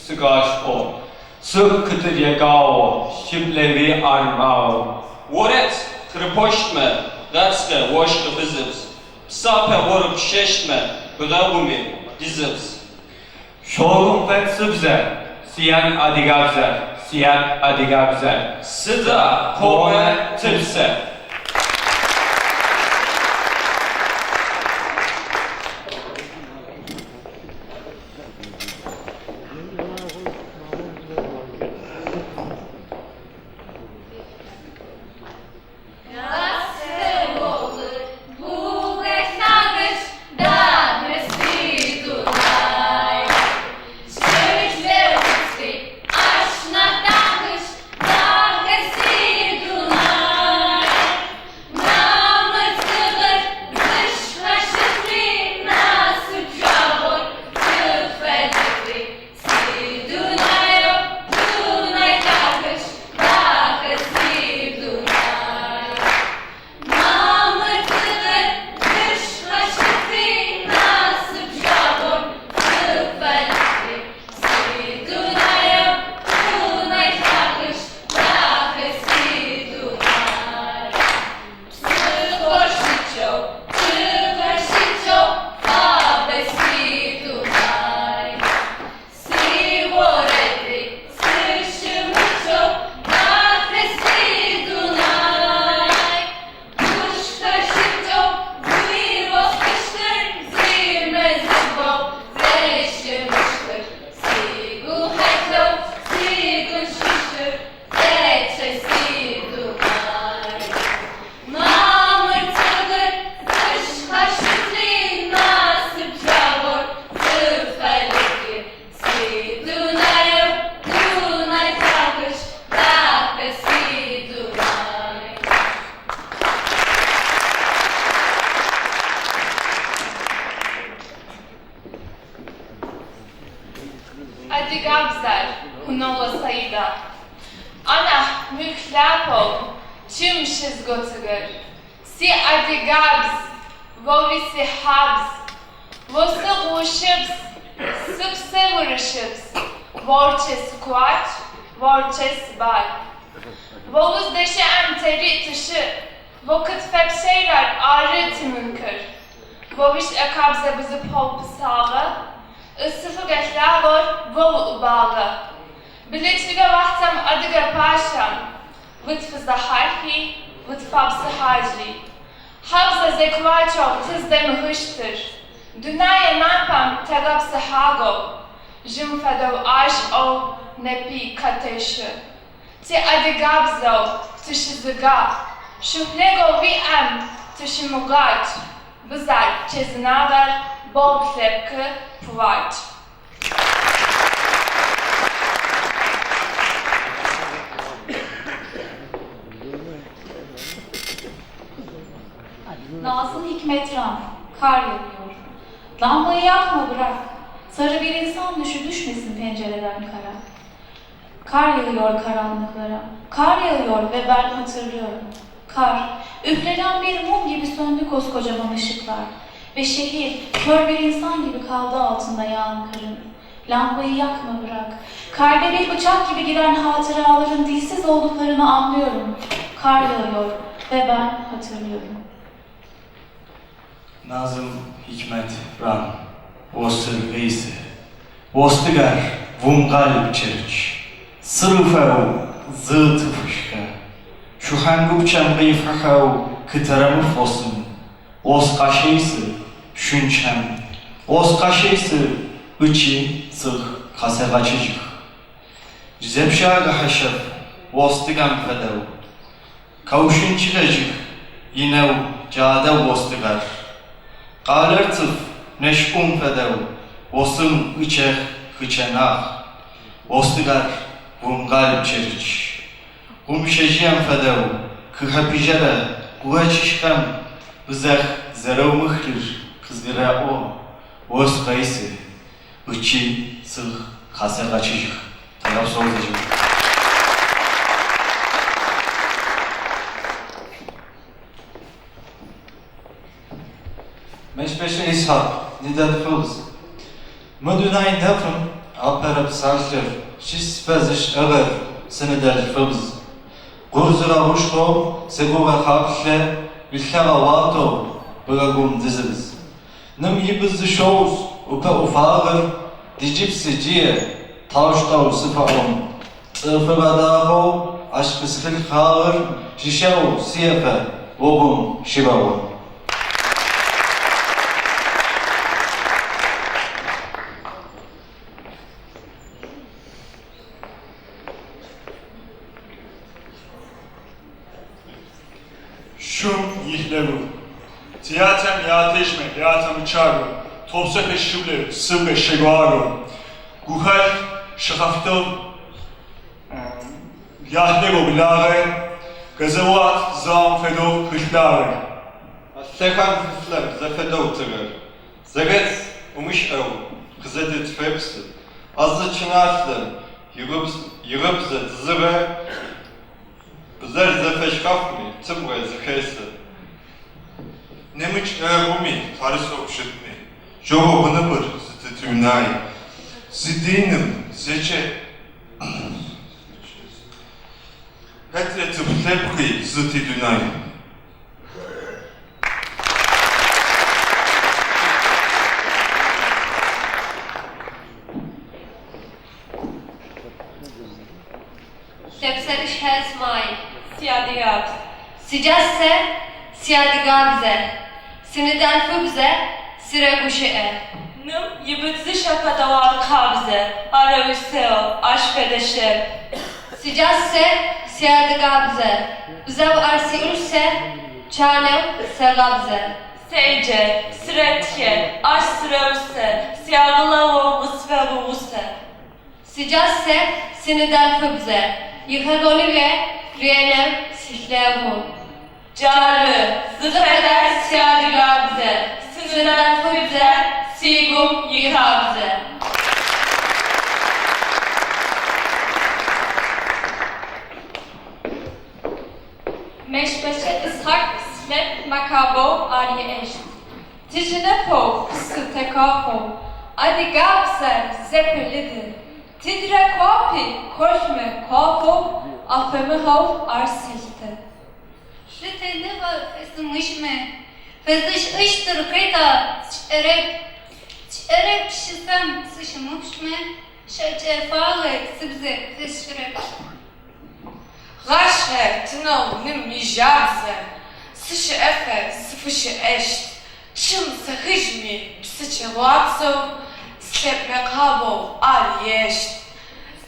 сыгашӏо, сыгу кытырегъао, шиплъэуи ар мао. Орэд къырыпӏощтмэ, гъэтхэ ощхы фызыбз, Псапэ горэ пщэщтмэ, бгъэгуми дизыбз. Щогум фэд сыбзэ, сиян адыгабзэр, сиян адыгабзэр. Сыда пӏомэ тыпсэ. Адыгабзэр, Хунола Саида. Анахь мылъку лъапӏэу чым щызготыгъэр. Си адыгабз, ори сихьабз. О сыгу ущыпс, сыпсэ урыщыпс. Оркӏэ сыкӏуачӏ, оркӏэ сыбай. О уздэщыӏэм тэри тыщыӏ, о къытфэпщэйрэр ары тимылъкур. О уишӏэ къабзэ бзыпхъэу пысагъэ, Исыфыгъэ лъагъор о уӏубагъэ. Блэкӏыгъэ уахътэм адыгэ пащэм Утфызэхьархи, утфапсыхьажьи. Хабзэ зекӏуакӏэу тыздэмыхыщтыр, Дунэе напэм тегъэпсыхьагъэу, Жьым фэдэу ашӏэу непи къэтэщы. Тиадыгабзэу тыщызыгъаӏ, Шуфлъэгоу уиӏэм тыщымыгъакӏ, Бзэр чезынагъэр боу лъэпкъы пӏуакӏ. Nazım Hikmet Ran, kar yağıyor. Lambayı yakma bırak. Sarı bir insan düşü düşmesin pencereden kara. Kar yağıyor karanlıklara. Kar yağıyor ve ben hatırlıyorum. Kar, üflenen bir mum gibi söndü koskocaman ışıklar. Ve şehir, kör bir insan gibi kaldı altında yağan karın. Lambayı yakma bırak. Kalbe bir bıçak gibi giren hatıraların dilsiz olduklarını anlıyorum. Kar yağıyor ve ben hatırlıyorum. Nazım Hikmet Ran, Vostır Veysi, Vostıgar Vumgal Çeriç, Sırıfev Zıtı Fışka, Şuhangupçam Beyfahav Kıtaramı Fosun, Oskaşeysi Şünçem, Oskaşeysi Içi Sıh Kasegaçıcık, Zepşaga Haşef, Vostıgam Fedev, Kavuşunçilecik, Yinev Cade Vostıgar, Qalertıf Нэшӏум фэдэу осым ычэх хычэнагъ. Остыгъэр гумгъал пчэрыч. Гум щэжъыем фэдэу кыхэпыжьэрэ гугъэчышхэм бзэх зэрэумыхлыр къызгурэӏо, ос къесы, ычи сыгъ къэсэгъэчыжьых. Тхьагъэпсэу зэкӏэми. Мэщбэшӏэ Исхьакъ, Ныдэлъфыбз. Мы дунай нэфым апэрэ псалъэр щысфэзышӏыгъэр синыдэлъфыбз. Гур зэрэгушхоу сигугъэ хаплъэ илъэгъэгъуатэу бгъэгум дызыбз. Ным ибыдзыщэу ыпэ ӏуфагъэр дыджыпсы джые таущтэу сыфэӏон. Цӏыфыгъэ дахэу ащ къысхилъхьагъэр жьыщэу сиепэ огум щыбэгъон. Шум ихлэгу. Тятэм ятэжъмэ ятэмычаго, Топсэхэ шыблэ сыбгэ щэгуаго. Гухэлъ шъхьафитыгъ яхлего благъэ, Газэуат заом фэдэу хылъагъэ. Лъэхам хылъэм зэфэдэу тыгъэр Зэрэц умышӏэу къызэдытфепсы, А зы чӏыналъэм игъыбзэ тызыгъэ Бзэр зэфэшъхьафми, тыбгъэ зэхесы. Нэмыкӏ хэгъэгуми тарысэу щытми, жъогъо быныбэр зытетиунай, зы диным зэкӏэ хэтрэ цӏыф лъэпкъи зы тидунай. Лъэпсэрышхэ Исмаил. Сиадыгабз. Сикӏас сэ сиадыгабзэ, Синыдэлъфыбзэ сырэгущыӏэ. Ным ибыдзыщэ фэдэу ар къабзэ, Арэущтэу ащ фэдэ щыӏэп. Сикӏас сэ сиадыгабзэ, Бзэу ар сиӏулъ сэ чанэу сэгъабзэ. Седжэ, сырэтхэ, ащ сырэусэ, Сиакъылэгъоу къысфэгъугъусэ. Сикӏас сэ синыдэлъфыбзэ, Ихэгъоныгэ ренэу силъэгъу. Джары зыфэдэр сиадыгабзэ, Синыдэлъфыбзэ сигум ихабзэ. Мэщбэшӏэ Исхьакъ слъэпкъ мэкъабэу ар иӏэщт. Тыжьыныфэу, псы тэкъафэу, адыгабзэр зэпэлыды. Тыдрэ къуапи кошъумэ къуафэу афэмыхьэу ар сэлъытэ. Лъытэныгъэ фэсымышӏмэ, фэзышӏыщтыр хэта сшӏэрэп. Сшӏэрэп щысэм сыщымыпшӏмэ, шъхьэкӏэфагъэ сыбзэ фэсшӏырэп. Гъэшӏэ тынэу ным ижабзэ, Сыщыӏэфэ сыфыщыӏэщт. Чӏым сехыжьми псычэ гъуабзэу, Слъэпкъ мэкъабэу ар иӏэщт.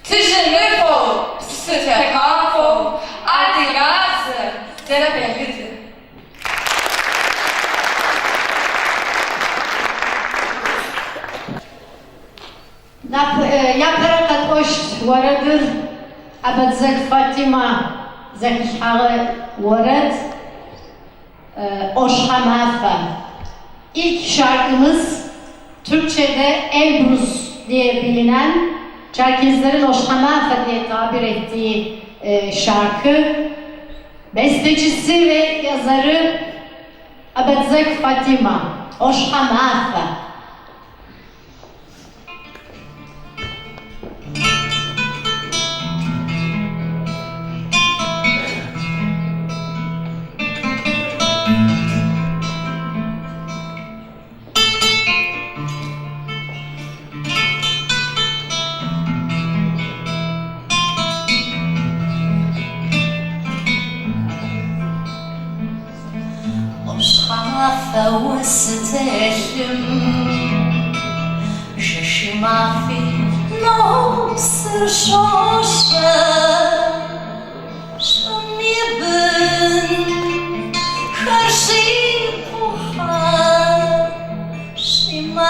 Тыжьыныфэу, псы тэкъафэу, адыгабзэр зэпэлыды. Апэрэ къэтӏощт орэдыр Абэдзэх Фатима зэхилъхьэгъэ орэд Ошъхьэмафэ. İlk şarkımız Türkçe'de Elbrus diye bilinen Çerkezlerin Oşhamafa diye tabir ettiği şarkı. Bestecisi ve yazarı Abedzek Fatima. Oşhamafa. Ӏошъхьэмафэ осы телъым, Жэщи мафи нэпсыр щощэ. Щӏым и бынхэр щикъухьэ щимафэм.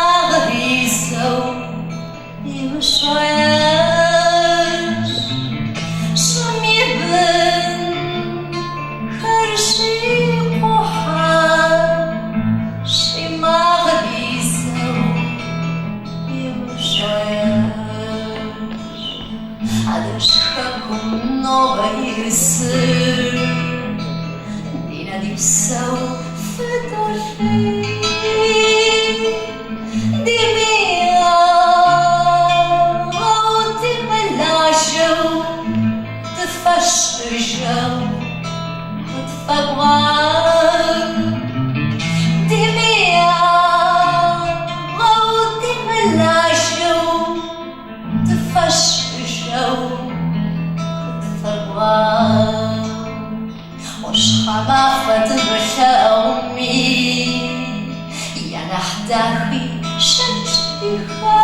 дахи щыӏ ди хэку.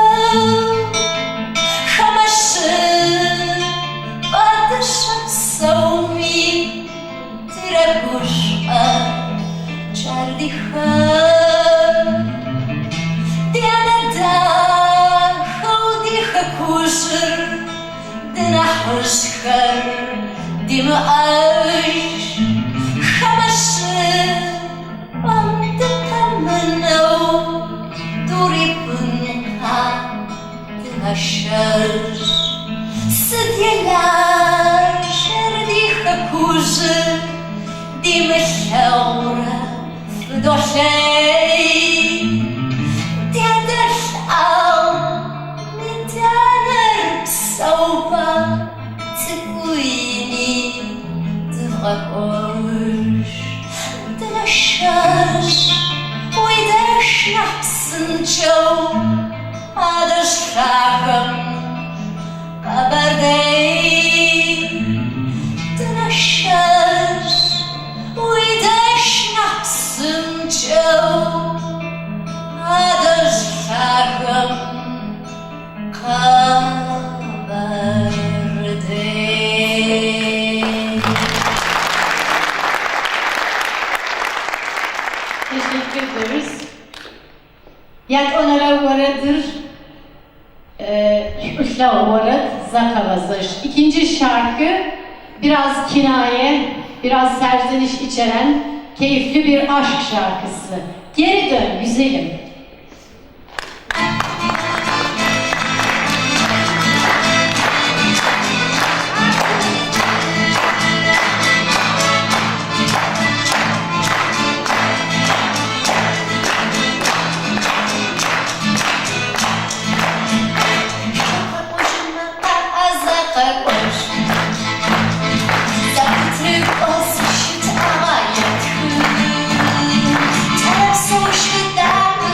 Хамэ щӏыпӏэ дыщыпсэуми, дрэгушхуэ джар ди хэку. Ди анэ дахэу ди хэкужьыр, дынэхъыжьхэр димыӏэж. Хамэ щӏыпӏэм дыкъэмынэу, дурибынкъэ дынэшэж. Сыт и лажьэр ди хэкужьыр димылъагъурэ фыдолъей. Ди адэр лӏами, ди анэр псэупӏэ цӏыкӏуи ини дывгъэкӏуэж. Дынэшэж, уи деж нэхъ псынщӏэу адэжь лъахэм Къэбэрдей. Дынэшэж, уи деж нэхъ псынщӏэу адэжь лъахэм Къэбэрдей. Teşekkür ederiz. Ятӏонэрэ орэдыр Шӏулъэгъу орэд Зэ къэгъэзэжь. İkinci şarkı biraz kinaye, biraz serzeniş içeren keyifli bir aşk şarkısı. Geri dön güzelim. Къэкӏуэжмэ, зэ къэкӏуэж. Зэпытрыкӏуэ зыщытӏагъэ етхы. Тӏэрэпсэу щытӏагъэ.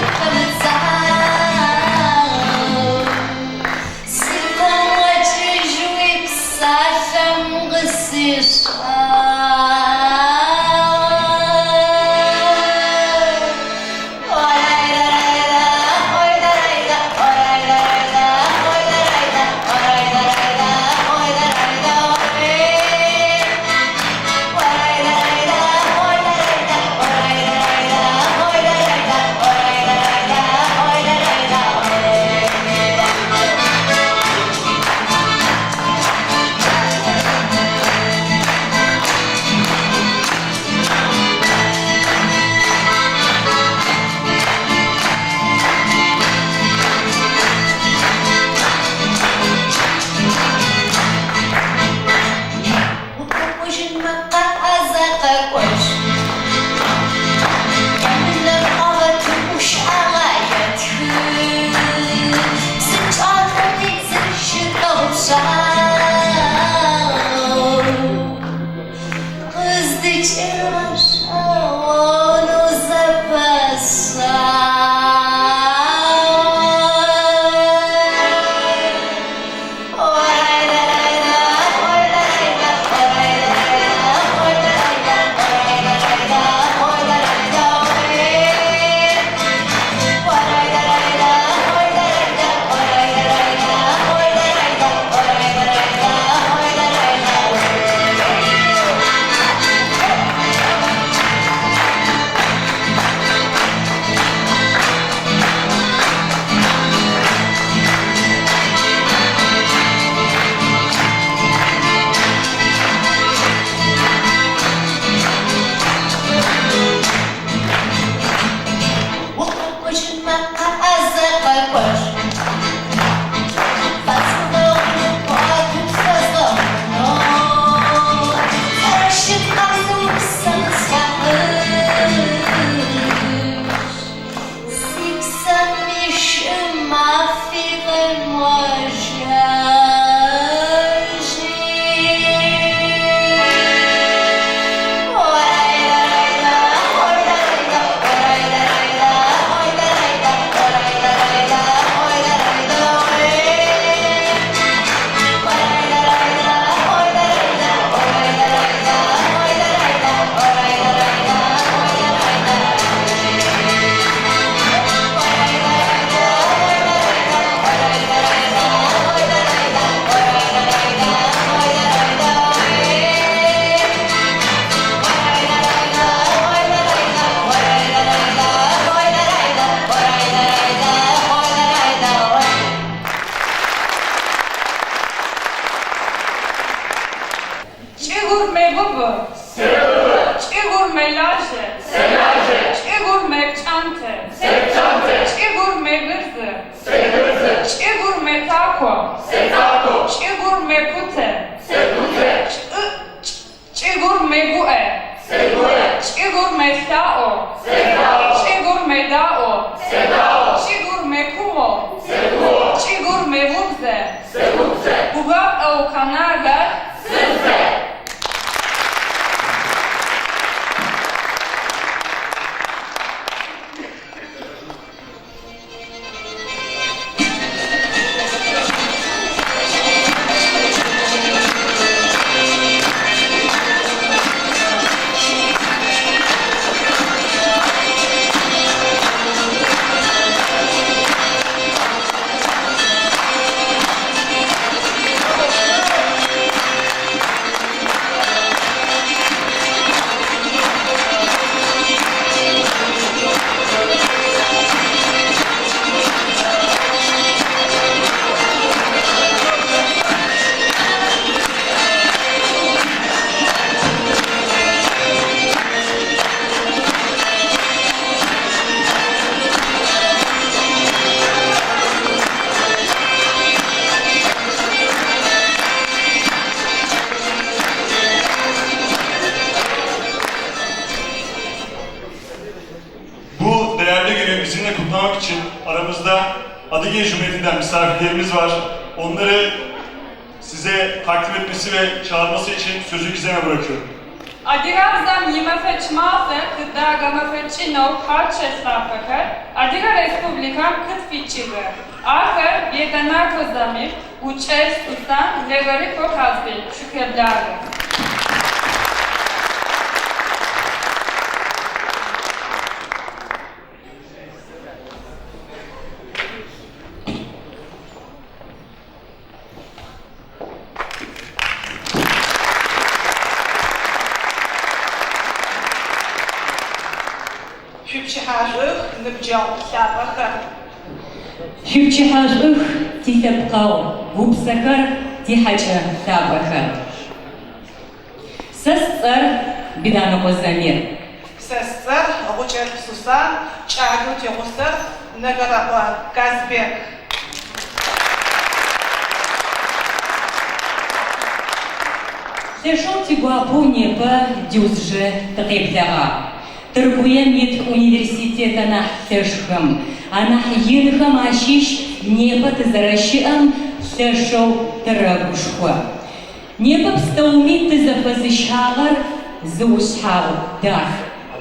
Сецако. Сецако. Чӏыгур мекӏутэ. Секӏутэ. Чӏыгур мэгуӏэ. Сегуӏэ. Чӏыгур мэлъаӏо. Сэлъаӏо. Чӏыгур мэдаӏо. Сэдаӏо. Чӏыгур мэкуо. Сэкуо. Чӏыгур мэубзэ. Сэубзэ. Гугъапӏэу къэнагъэр Сыбзэ. Bu değerli günü bizimle kutlamak için aramızda Adige Cumhuriyeti'nden misafirlerimiz var. Onları size takdim etmesi ve çağırması için sözü Gizem'e bırakıyorum. Адыгабзэм имэфэкӏ мафэ къыдагъэмэфэкӏынэу хьарчэт мафэхэр Адыгэ Республикэм къытфикӏыгъэх. Ахэр Беданэкъо Замир, Гукӏэлӏ Сусан, Лэгэрэкъо Казбек шъукъеблагъэх. Шъуипчыхьашӏух, ныбджэгъу лъапӏэхэр! Шъуипчыхьашӏух, тилъэпкъэгъу гупсэхэр, тихьэкӏэ лъапӏэхэр! Сэ сцӏэр Биданэкъо Замир. Сэ сцӏэр Гъукӏэлӏ Сусан, кӏалэу тигъусэр Нэгэрэкъо Казбек. Лъэшэу тигуапэу непэ Дюзджэ тыкъеблэгъагъ. Тыркуем ит университет анахь лъэшхэм, анахь инхэм ащыщ непэ тызэрэщыӏэм лъэшэу тырэгушхо. Непэ пстэуми тызэфэзыщагъэр зы ушъхьагъу дах,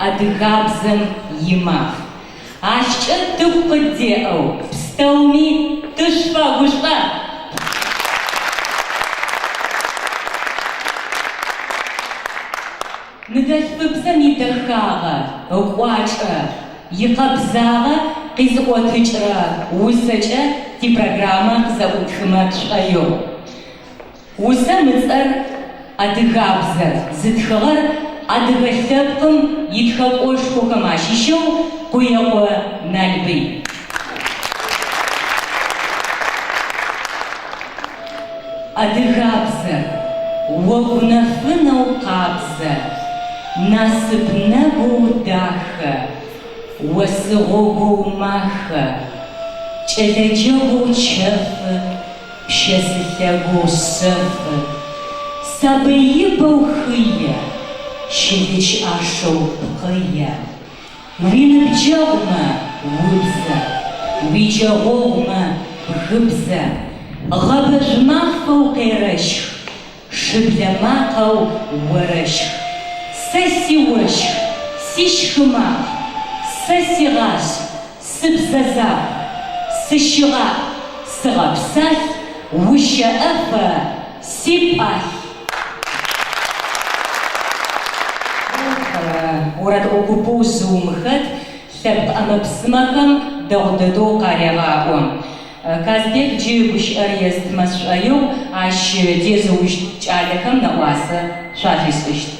адыгабзэм и Маф. Ащкӏэ тыгу къыддеӏэу пстэуми тышъуфэгушӏо! Ныдэлъфыбзэм идэхагъэ, ыкӏуачӏэ, икъэбзагъэ къизыӏотыкӏырэ усэкӏэ типрограммэ къызэӏутхымэ тшӏоигъу. Усэм ыцӏэр Адыгабзэр, зытхыгъэр адыгэ лъэпкъым итхэкӏошхохэм ащыщэу Къуекъо Налбый. Адыгабзэр, огу нэфынэу къабзэ, Насып нэгоу дахэ, Осы гъогоу махэ, Кӏэлэ джэгоу чэфы, Пщэсы лъэгоу шъэфы, Сабый ибэу хые, Щылыч ӏашэу пкъые. Уиныбджэгъумэ убзэ, Уиджэгъогъумэ бгыбзэ, Гъэбэжъу мафэу къерэщх, Шыблэ макъэу орэщх. Сэ сиощх, сищхы макъ, Сэ сигъашӏ, сыбзэ закъу, Сыщыгъаӏ, сыгъэпсалъ, Ущэӏэфэ сипӏалъ. Орэдыӏо купэу Жъыум хэт, лъэпкъ ӏэмэ-псымэхэм дэгъу дэдэу къарегъаӏо. Казбек джы гущыӏэр естымэ сшӏоигъу, ащ дежъыущт кӏалэхэм нэӏуасэ шъуафишӏыщт.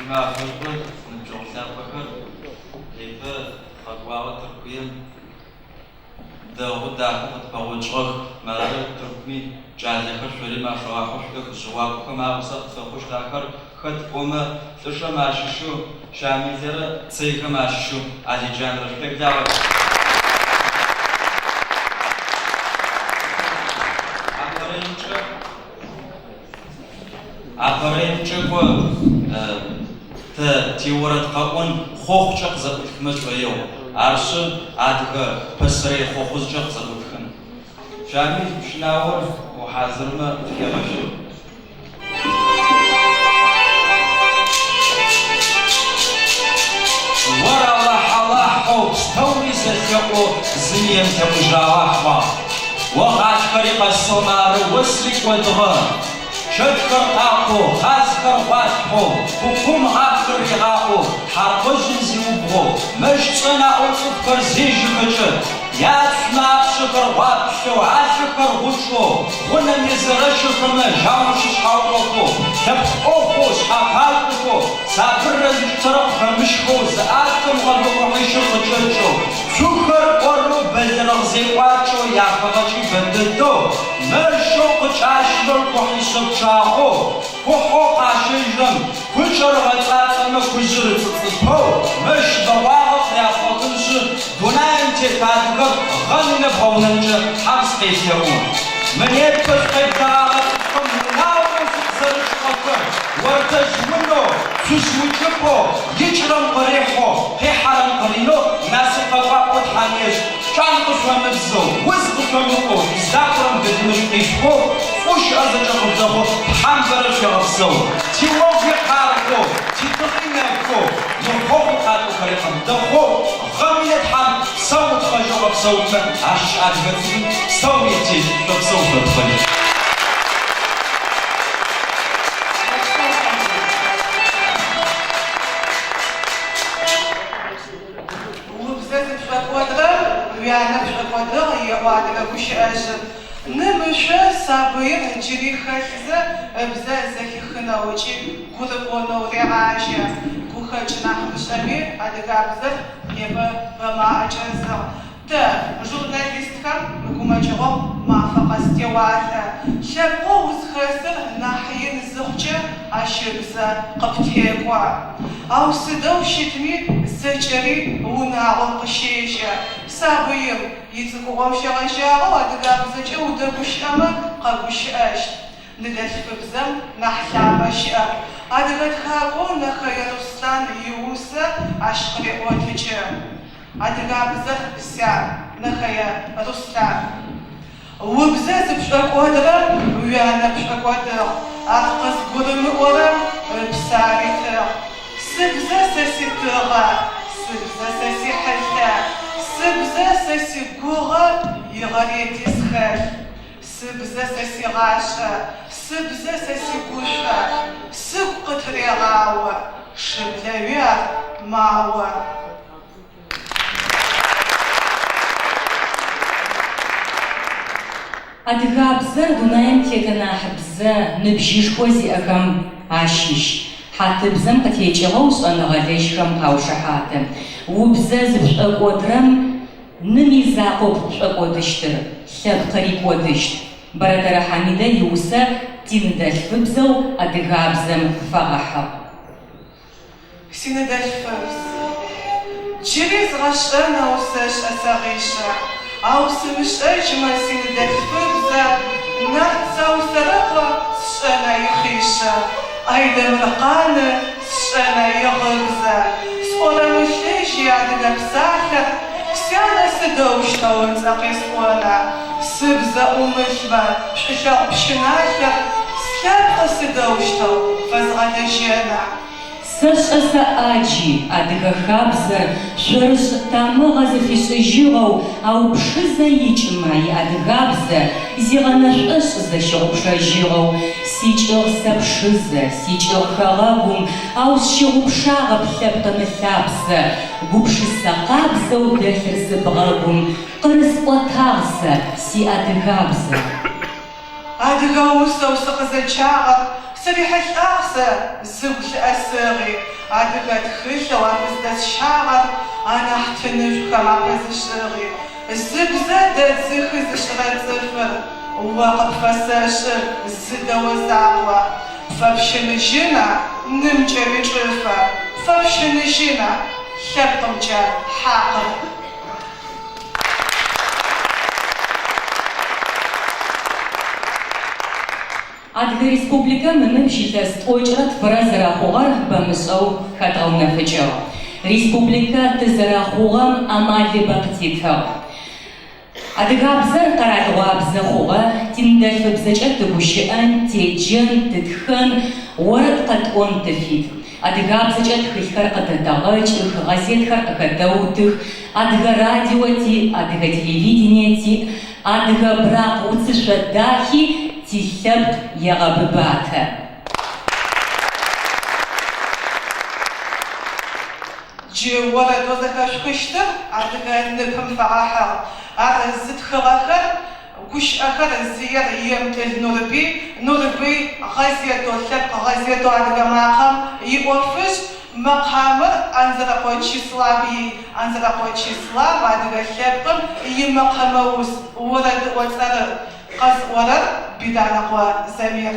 Шъуимафэ шӏу, ныбджэгъу лъапӏэхэр, непэ тыкъэкӏуагъэ Тыркуем. Дэгъу, дахэу къытпэгъокӏыгъэх. Мары, Тыркуми кӏалэхэр шъори машъогъахьэу шъуӏэх, жъыуакӏохэм агъусэ къытфэхъущт ахэр хэт пӏомэ, Лӏышэм ащыщэу Щамилэрэ Цэйхэм ащыщэу Алиджанрэ шъукъеблагъэх. Апэрэмкӏэ кӏо тэ тиорэд къэӏон хъохъукӏэ къызэӏутхымэ тшӏоигъу. Арышъы, адыгэ пэсэрей хъохъужъкӏэ къызэӏутхын. Щамил, пщынаор ухьазырмэ, тхегъэщы. Ор Алахь Алахьэу пстэури зэлъэӏоу зыми емылъэӏужьрэ Алахь ӏуагъ. О гъатхэри къэсыгъ мары осри кӏодыгъэ. Чэтхэр къакъоу, къазхэр гъуалъхьэу, кукум гъатхэр ригъаӏоу, тхьаркъожъым зиубгъоу, мэщ пшӏэн аӏоу цӏыфхэр зежьэхэкӏэ, Яцумэ апшъэхэр гъуаплъэу, алъэхэр гъучӏэу, гъунэм езэрэщэхэмэ, жьаум щышъхьаукъохэу, лъэпкъ ӏофэу, шъхьапашӏохэу, сабыррэ зыкӏытэрэ къыхэмыщхэу, зыӏатэм гъэбэ кухьищыр къыкӏэкӏэу, цухэр ӏорэу, бэлэрэгъ зекӏуакӏэу, яхэгъэкӏи бэдэдэу, мэщэу къыкӏащырэр кухьишъэ пчъагъэу, Кухьэу къащэжьрэм кукӏэр ыгъэцӏацӏэмэ кужъыр ыцӏыцӏыпэу, мэщ бэгъуагъэ къыряпхъотыншъы, дунаим тет адыгэр гъэ минэ бгъэунэнкӏэ Тхьэм сыкъелъэӏу. Мы непэ шъукъеблэгъагъэ цӏыфхэм унагъоу шъукъызэрыкӏыгъэхэр, ордэжъ унэу, цужъ укӏыпӏэу, икӏырэм къырихьэу, къихьэрэм къыринэу насып къэкӏуапӏэу Тхьэм ешӏ. Кӏан къышъомыбзэу, уз къышъомыӏоу, шъуздакӏорэм былымышӏу къишъухэу, шӏоу щыӏэр зэкӏэ къыжъудэхъоу Тхьэм бэрэ шъуегъэпсэу. Тиогуи къаргъоу, титыгъи нэфэу, мы хъохъу къатӏохэри къыддэхъоу, гъэ минэ Тхьэм псэу тхъэжьэу гъэпсэутмэ ащыщ адыгэ цӏыфым псэу етежь, шъопсэу шъотхъэжь. Убзэ зыпшӏокӏодрэм уянэ пшӏокӏодыгъ, еӏо адыгэ гущыӏэжъым. Ным ышъо сабыир джыри хэлъзэ ыбзэ зэхихынэу ыкӏи гурыӏонэу регъажьэ. Гухэкӏ нахь мышӏэми, адыгабзэр непэ бэмэ аӏэкӏэзыгъ. Тэ, журналистхэм, мы гумэкӏыгъом мафэ къэс теуалӏэ. Лъэпкъэу узхэсыр нахь ин зыхъукӏэ, ащ ыбзэ къыптекӏо. Ау сыдэу щытми, зэкӏэри унагъом къыщежьэ. Сабыим ицӏыкӏугъом щегъэжьагъэу адыгабзэкӏэ удэгущыӏэмэ, къэгущыӏэщт. Ныдэлъфыбзэм нахь лъапӏэ щыӏэп. Адыгэ тхакӏоу Нэхэе Руслъан иусэ ащ къыреӏотыкӏы. Адыгабзэр сян, Нэхэе Руслъан. Убзэ зыпшӏокӏодрэм уянэ пшӏокӏодыгъ, ар къызгурымыӏорэм ыпсэ аритыгъ. Сыбзэ сэ ситыгъэ, сыбзэ сэ сихьылъэ, сыбзэ сэ сигугъэ игъэрети схэлъ. Сыбзэ сэ сигъашӏэ, сыбзэ сэ сигушӏо, сыгу къытырегъао, шыблэуи ар мао. Адыгабзэр дунаим тет анахь бзэ ныбжьышхо зиӏэхэм ащыщ. Хьатыбзэм къытекӏыгъэу шӏэныгъэлэжьхэм къаушыхьаты. Убзэ зыпшӏокӏодрэм ным изакъоп пшӏокӏодыщтыр, лъэпкъыри кӏодыщт. Бэрэтэрэ Хьамидэ иусэ тиныдэлъфыбзэу адыгабзэм фэгъэхьыгъ. Синыдэлъфыбз. Джыри згъэшӏэнэу сэшӏэ сэгъишъэ, ау сымышӏэжьмэ синыдэлъфыбзэ, Нарт Саусэрыкъо сшӏэнэ ихъишъэ, Айдэмыркъаны сшӏэнэ игъыбзэ, Сӏорэмылъыжьи адыгэ псалъэр, сянэ сыдэущтэу ыцӏэ къесӏона, Сыбзэ ӏумылъмэ шӏулъэгъу пщыналъэр, слъэпкъы сыдэущтэу фэзгъэлэжьэна? Сэшӏэ сэ ӏаджи, адыгэ хабзэр шъорышӏ тамыгъэ зыфишӏыжьыгъэу, ау Пшызэ икӏымэ иадыгабзэ зигъэнэшӏошӏызэ щыгъупшэжьыгъэу, Сикӏыгъ сэ Пшызэ, сикӏыгъ хэгъэгум, ау сщыгъупшагъэп лъэпкъым ылъапсэ, гупшысэ къабзэу дэлъыр сыбгъэгум, къырысӏотагъ сэ сиадыгабзэ. Адыгэ усэу сыкъызэджагъэр Сырихьылӏагъ сэ зыгу лъыӏэсыгъи, Адыгэ тхылъэу афыздэсщагъэр Анахь тынышӏухэм апэзышӏыгъи. Зыбзэ дэдзыхы зышӏырэ цӏыфыр О къыпфэсэшӏы зы дэо закъо, Пфэпщыныжьына нымкӏэ уичӏыфэ, Пфэпщыныжьына лъэпкъымкӏэ хьакъыр. Адыгэ Республикэм ыныбжь илъэс тӏокӏырэ тфырэ зэрэхъугъэр бэмышӏэу хэдгъэунэфыкӏыгъ. Республикэ тызэрэхъугъэм амалыбэ къытитыгъ. Адыгабзэр къэралыгъуабзэ хъугъэ, тиныдэлъфыбзэкӏэ тыгущыӏэн, теджэн, тытхэн, орэд къэтӏон тыфит. Адыгабзэкӏэ тхылъхэр къыдэтэгъэкӏых, гъэзетхэр къыхэтэутых, адыгэ радио тиӏ, адыгэ телевидение тиӏ, адыгэ быракъ уцышъо дахи тилъэпкъ егъэбыбатэ. Джы орэдэу зэхэшъухыщтыр адыгэ ныпым фэгъэхьыгъ. Ар зытхыгъэхэр, гущыӏэхэр зыер Емтӏыл Нурбый, Нурбый гъэзетэу, лъэпкъ гъэзетэу Адыгэ макъэм иӏофышӏ, мэкъамэр Анзэрэкъо Чеслав ий. Анзэрэкъо Чеслав адыгэ лъэпкъым имэкъэмэус орэдыӏо цӏэрыӏу. Къэзыӏорэр Биданэкъо Замир.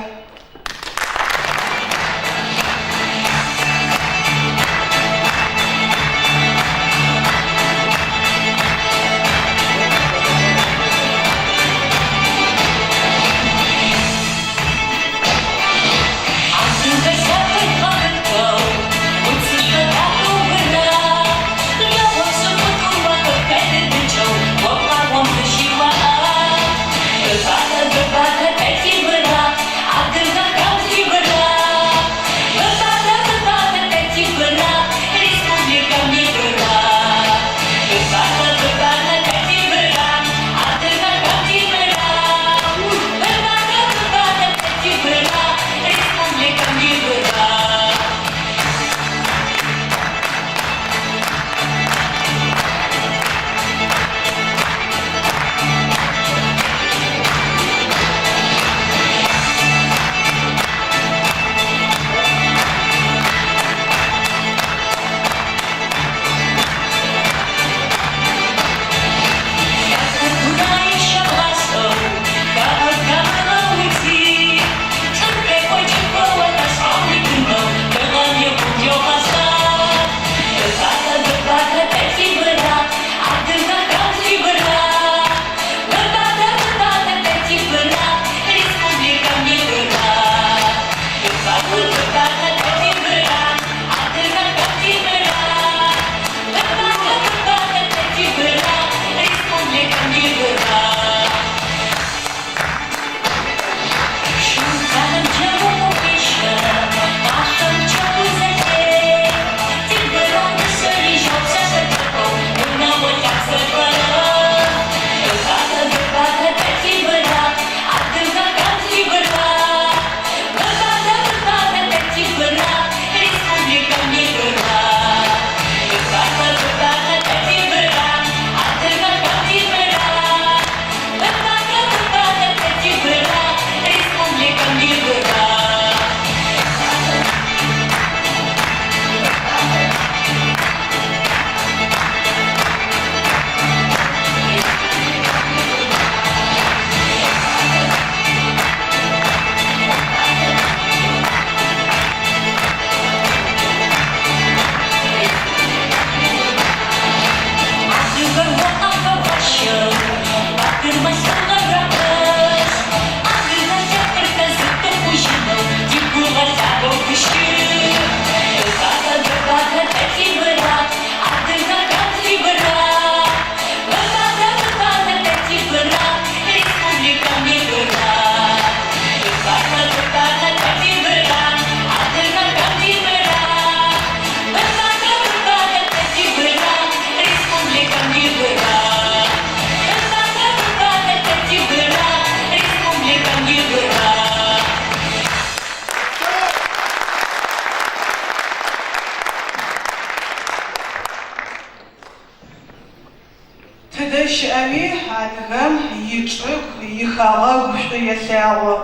Тыдэ щыӏэми адыгэм ичӏыгу, ихэгъэгу шӏу елъэгъу.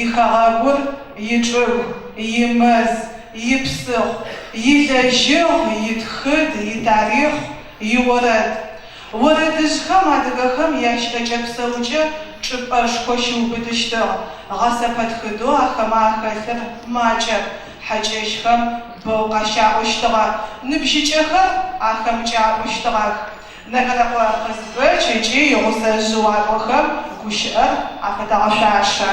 Ихэгъэгур ичӏыгу, имэз, ипсыхъу, илэжьыгъ, итхыд, итарихъ, иорэд. Орэдыжъхэм адыгэхэм ящыӏэкӏэ-псэукӏэ чӏыпӏэшхо щиубытыщтыгъ. Гъэсэпэтхыдэу ахэмэ ахэлъыр макӏэп. Хьакӏэщхэм бэу къащаӏощтыгъэ. Ныбжьыкӏэхэр ахэмкӏэ апӏущтыгъэх. Нэгэрэкъо Къызбэч ыкӏи игъусэ жъыуакӏохэм гущыӏэр афэтэгъэшъуашэ.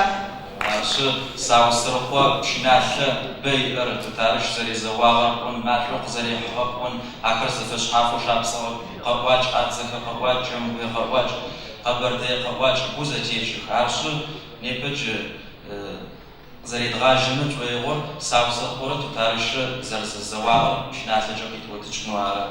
Арышъы, Саусырыкъо пщыналъэ бэ иӏэр, Тутарыщ зэрезэуагъэр пӏон, машӏо къызэрихьыгъэ пӏон, ахэр зэфэшъхьафэу шапсыгъэ къэӏуакӏ, абдзэхэ къэӏуакӏ, кӏэмгуе къэӏуакӏ, къэбэртэе къэӏуакӏ, бэу зэтекӏых. Арышъы, непэ джы къызэредгъажьэмэ тшӏоигъор Саусырыкъорэ Тутарыщрэ зэрэзэзэуагъэр пщыналъэкӏэ къитӏотыкӏынэу ары.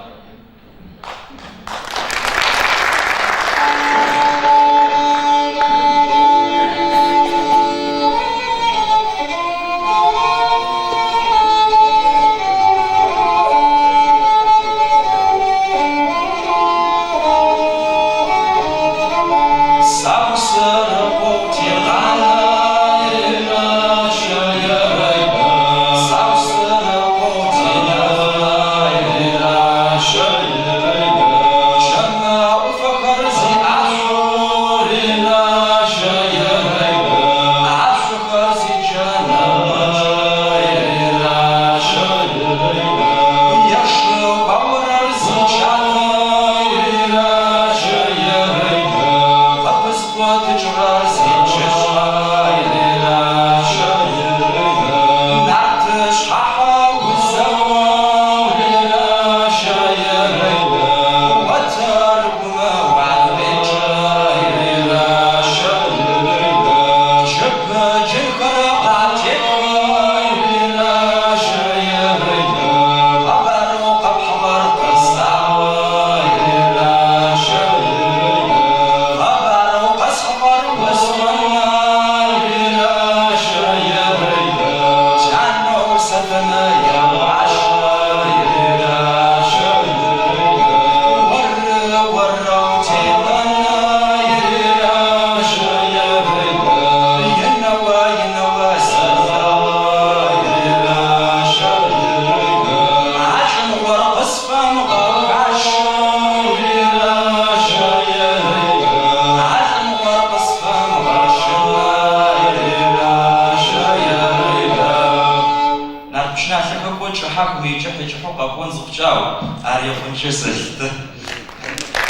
Нарт пщыналъэхэр кӏо кӏыхьэх, мы икӏыхь икӏыхьэу къэпӏон зыхъукӏэ, ау ар икъункӏэ сэлъытэ.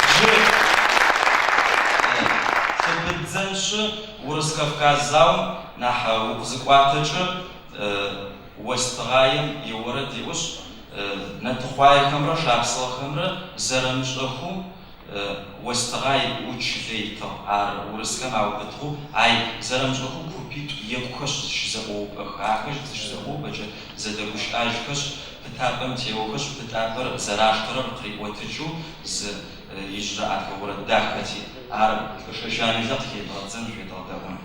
Джы лъыпыдзэншъы Урыс-Кавказ заом нахь укъызыкӏуатэкӏэ Остыгъаем иорэд еӏошъ, нэтыхъуаехэмрэ шапсыгъэхэмрэ зэрэмышӏэхэу Остыгъай чылэ итыгъ. Ар урысхэм аубытыгъэу, ай зэрэмышӏэхэу купитӏу екӏухэшъ зыщызэӏоупӏэх. Ахэр зыщызэӏоупӏэкӏэ зэдэгущыӏэжьхэшъ, пытапӏэм теохэшъ, пытапӏэр зэраштэрэр къыриӏотыкӏэу зы ижъырэ адыгэ орэд дахэ тиӏ. Ар Лӏышэ Щамилэ къыхедгъэдзэн, шъуедгъэдэӏун.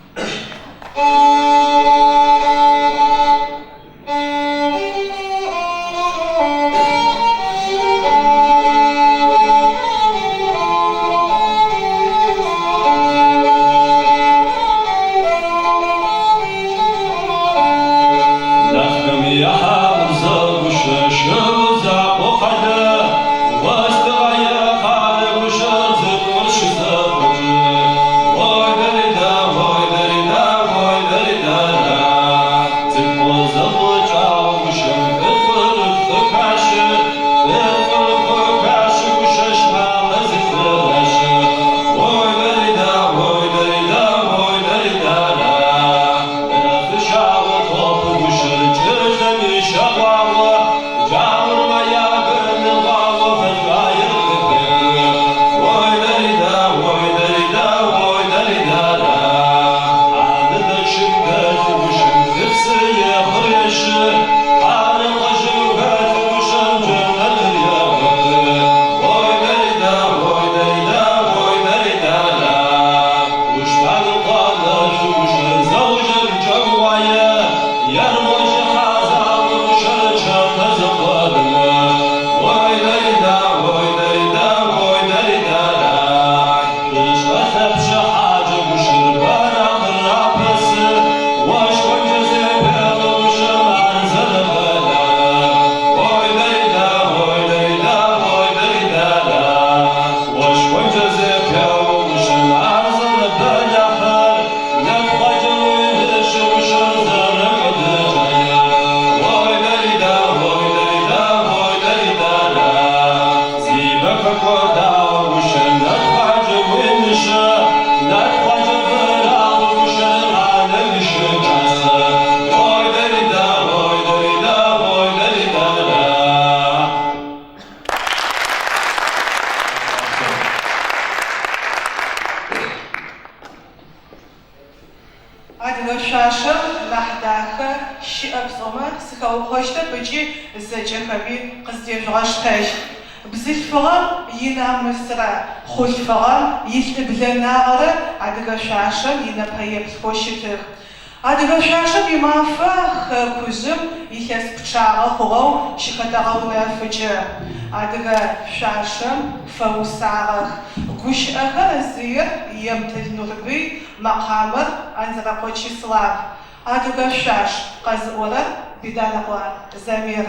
Адыгэ шъуашэм нахь дахэ щыӏэп сӏомэ сыхэукъощтэп ыкӏи зэкӏэхэми къыздежъугъэштэщт. Бзылъфыгъэм инамысрэ хъулъфыгъэм илӏыблэнагъэрэ адыгэ шъуашэм инэпэеплъхэу щытых. Адыгэ шъуашэм и Мафэ хэкужъым илъэс пчъагъэ хъугъэу щыхэтэгъэунэфыкӏы. Адыгэ шъуашэм фэусагъэх. Гущыӏэхэр зыер Емтыл Нурбый, мэкъамэр Анзэрэкъо Чеслав. Адыгэ шъуаш къэзыӏорэр Биданэкъо Замир.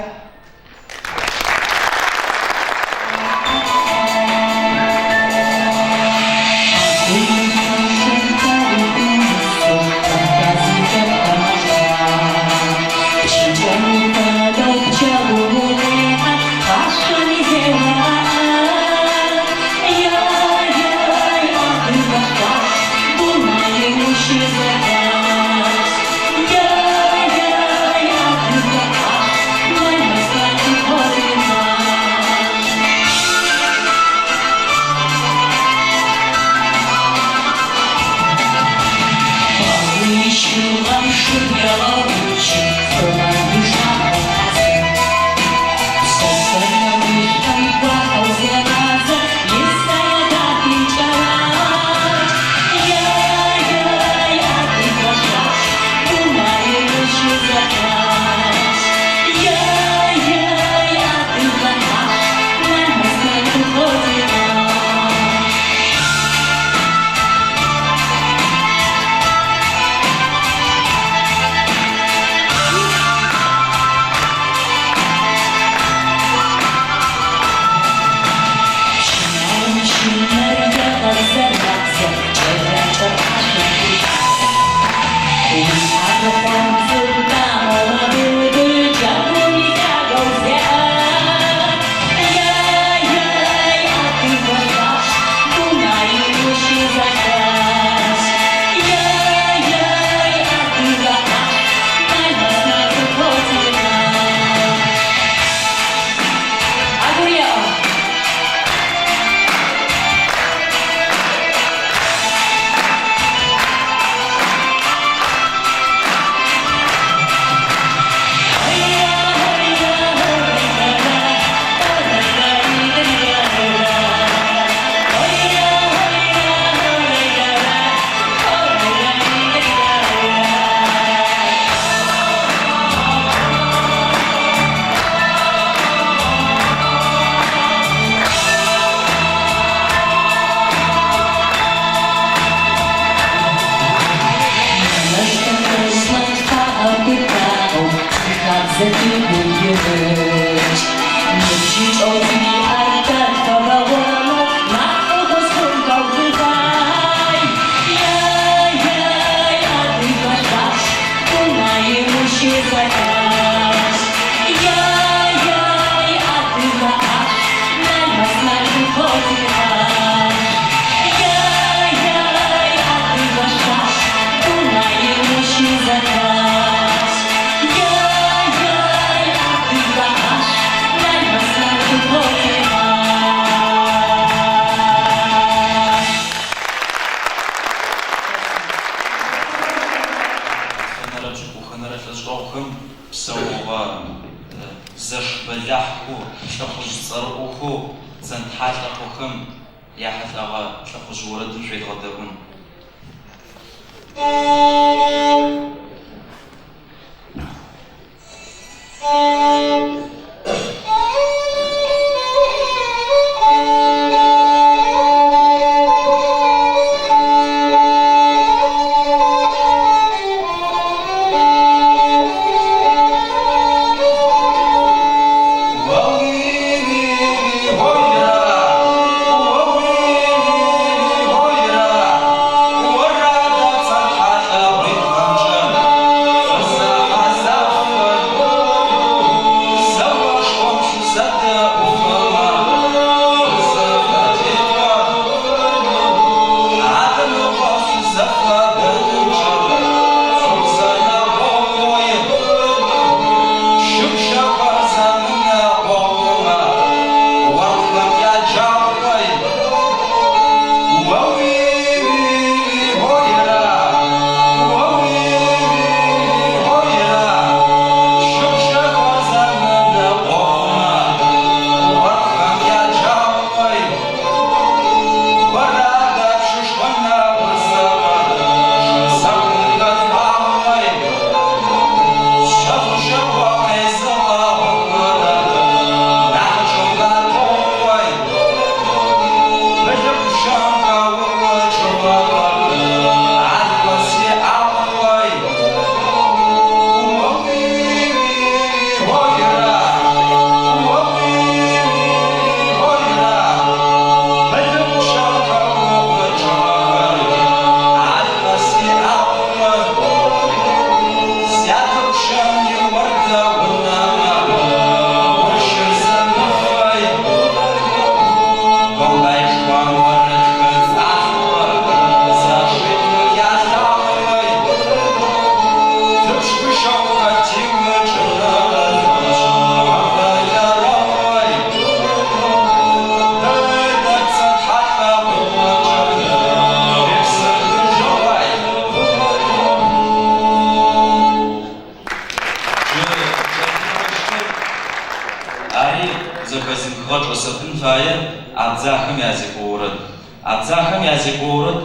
Къэзгъэсэпын фае Абдзахэм язекӏо орэд. Абдзахэм язекӏо орэд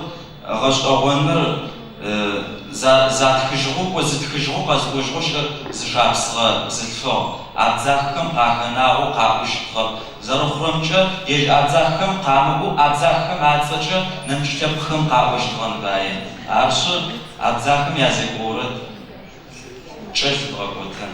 гъэшӏэгъоныр затхыжьыгъэу, кӏо зытхыжьыгъэу къэзыӏожьыгъэу щыӏэр зы шапсыгъэ бзылъфыгъ. Абдзаххэм къахэнагъэу къаӏоу щытыгъэп. Зэрэхъурэмкӏэ, ежь абдзаххэм къамыӏоу абдзаххэм ацӏэкӏэ нэмыкӏ лъэпкъхэм къаӏощтыгъэн фае. Арышъы, абдзахэм язекӏо орэд кӏэ лъыдгъэкӏотэн.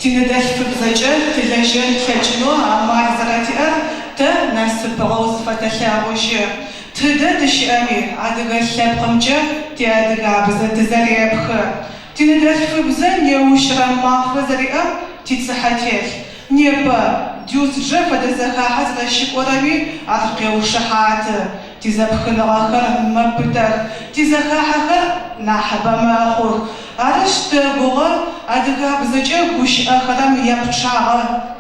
Тиныдэлъфыбзэкӏэ тылэжьэн тлъэкӏынэу амал зэрэтиӏэр тэ насыпыгъэу зыфэтэлъэгъужьы. Тыдэ тыщыӏэми адыгэ лъэпкъымкӏэ тиадыгабзэ тызэрепхы. Тиныдэлъфыбзэ неущрэ мафэ зэриӏэм тицыхьэ телъ. Непэ Дюздже фэдэ зэхахьэ зэрэщыкӏорэми ар къеушыхьаты. Тизэпхыныгъэхэр мэпытэх, тизэхахьэхэр нахьыбэ мэхъух. Арышъ, тэгугъэ адыгабзэкӏэ гущыӏэхэрэм япчъагъэ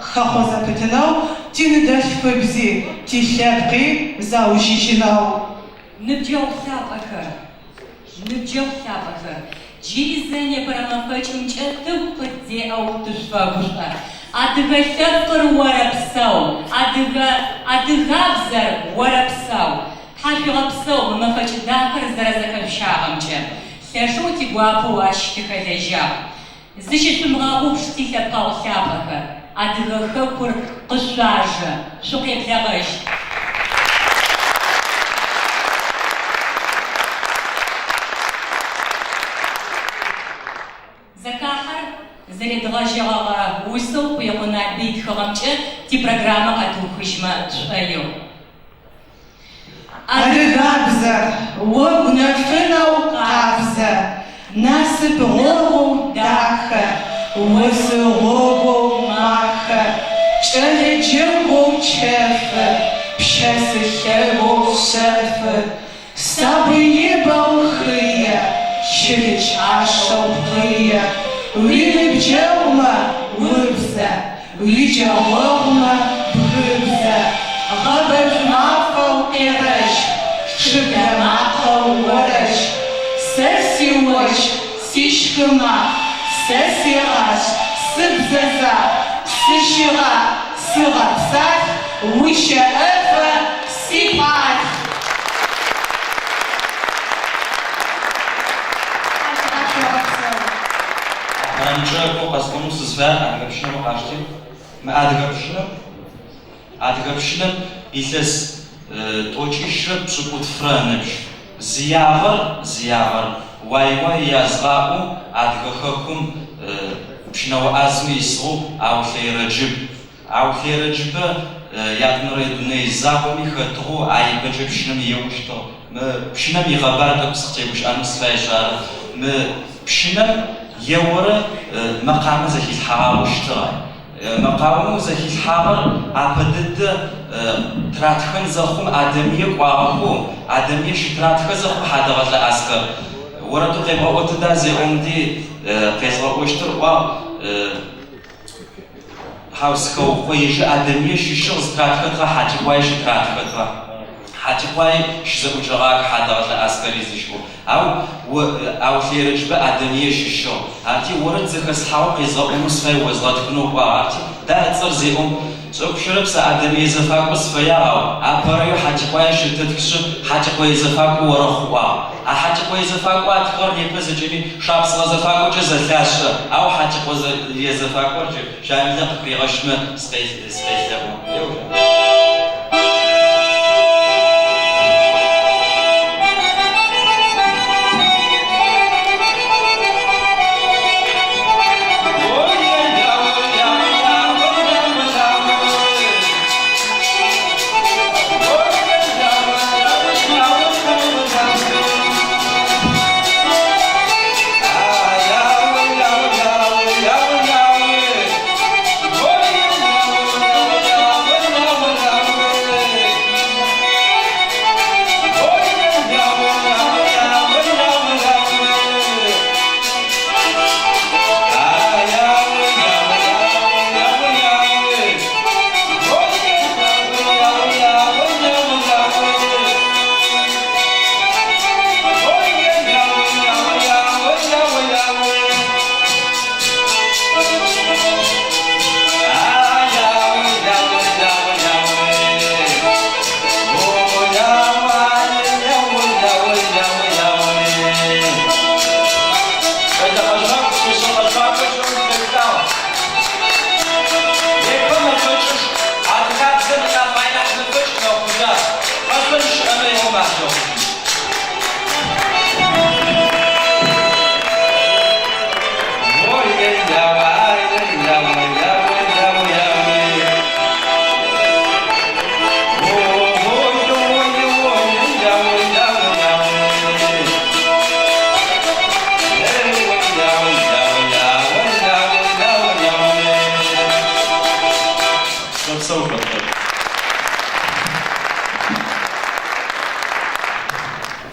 хэхъо зэпытынэу, тиныдэлъфыбзи, тилъэпкъи заужьыжьынэу. Ныбджэгъу лъапӏэхэр, ныбджэгъу лъапӏэхэр, джыри зэ непэрэ мэфэкӏымкӏэ тыгу къыддеӏэу тышъуфэгушӏо. Адыгэ лъэпкъыр орэпсэу, адыгэ адыгабзэр орэпсэу! Тхьашъуегъэпсэу мы мэфэкӏ дахэр зэрэзэхэшъущагъэмкӏэ. Лъэшэу тигуапэу ащ тыхэлэжьагъ. Зыщышъумыгъэгъупш тилъэпкъэгъу лъапӏэхэр, Адыгэ хэкур къышъуажэ, шъукъеблэгъэщт. Зэхахьэр зэредгъэжьэгъэгъэ усэу Къуекъо Налбый ытхыгъэмкӏэ типрограммэ къэтыухыжьмэ тшӏоигъу. Адыгабзэр, огу нэфынэу къабзэ, Насып гъогоу дахэ, Осы гъогоу махэ, Кӏэлэ джэгоу чэфы, Пщэсы лъэгоу шъэфы, Сабыибэу хые, Щылыч ӏашэу пкъые, Уиныбджэгъумэ убзэ. Уиджэгъогъумэ бгыбзэ, Гъэбэжъу мафэу къерэщ, Шыблэ макъэу орэщ. Сэ сиощх, сищхы макъ, Сэ сигъашӏ, сыбзэ закъу, Сыщыгъаӏ, сыгъэпсалъ, Ущэӏэфэ сипӏалъ. Апэрэмкӏэ кӏо къэсӏонэу сызфаер адыгэ пщынэм къашти. Мы адыгэ пщынэм, адыгэ пщынэм илъэс тӏокӏищрэ пшӏыкӏутфрэ ыныбжь. Зыягъэр, зыягъэр, уай-уай язгъаӏоу адыгэ хэкум пщынэо ӏазэу исыгъэу Аулъэ Ерэджыб. Аулъэ Ерэджыбэ ятӏонэрэ дунэе заоми хэтыгъэу а ипэкӏэ пщынэм еощтыгъ. Мы пщынэм икъэбар тӏэкӏу сыкъытегущыӏэнэу сыфаешъ ары. Мы пщынэм еорэ мэкъамэ зэхилъхьагъэу щытыгъ. Мэкъамэу зэхилъхьагъэр апэ дэдэ тыратхэн зэхъум Адэмые кӏуагъэхэу, Адэмые щытыратхэ зэхъум Хьадэгъэлӏэ Аскэр орэдэу къебгъэӏотыда зеӏомди къезгъэӏощтыр ыӏуагъ. Хьау, сыхэукъо, ежьы Адэмые щыщыгъ зытыратхэтыгъэ Хьатикъуае щытыратхэтыгъэ. Хьатикъуае щызэӏукӏэгъах Хьадэгъэлӏэ Аскэри зыщыӏэу. Ау Аулъэ Ерэджыбэ Адэмые щыщыгъ. Арти орэд зэхэслъхьагъэу къезгъэӏонэу сыфай озгъэтхынэу ыӏуагъ. Арти да ыцӏэр зеӏом, Сшӏэгущэрэп сэ Адэмые зэфакӏо сыфэягъ, ау апэрэю Хьатикъуае щытэтхышъы Хьатикъое зэфакӏо орэхъу ыӏуагъ. А Хьатикъое зэфакӏо атхыгъэр непэ зэкӏэми Шапсыгъэ зэфакӏокӏэ зэлъашӏэ, ау Хьатикъое зэфакӏор джы Щамилэ къыхыригъэщмэ сыкъелъэӏу.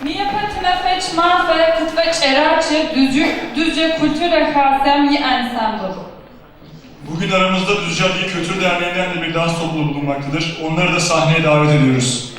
Непэ тимэфэкӏ мафэ къытфэкӏэракӏэ Düzce Kültür Хасэм иансамбль. Bugün aramızda Düzce Adige Kültür Derneği'nden de bir dans topluluğu bulunmaktadır. Onları da sahneye davet ediyoruz.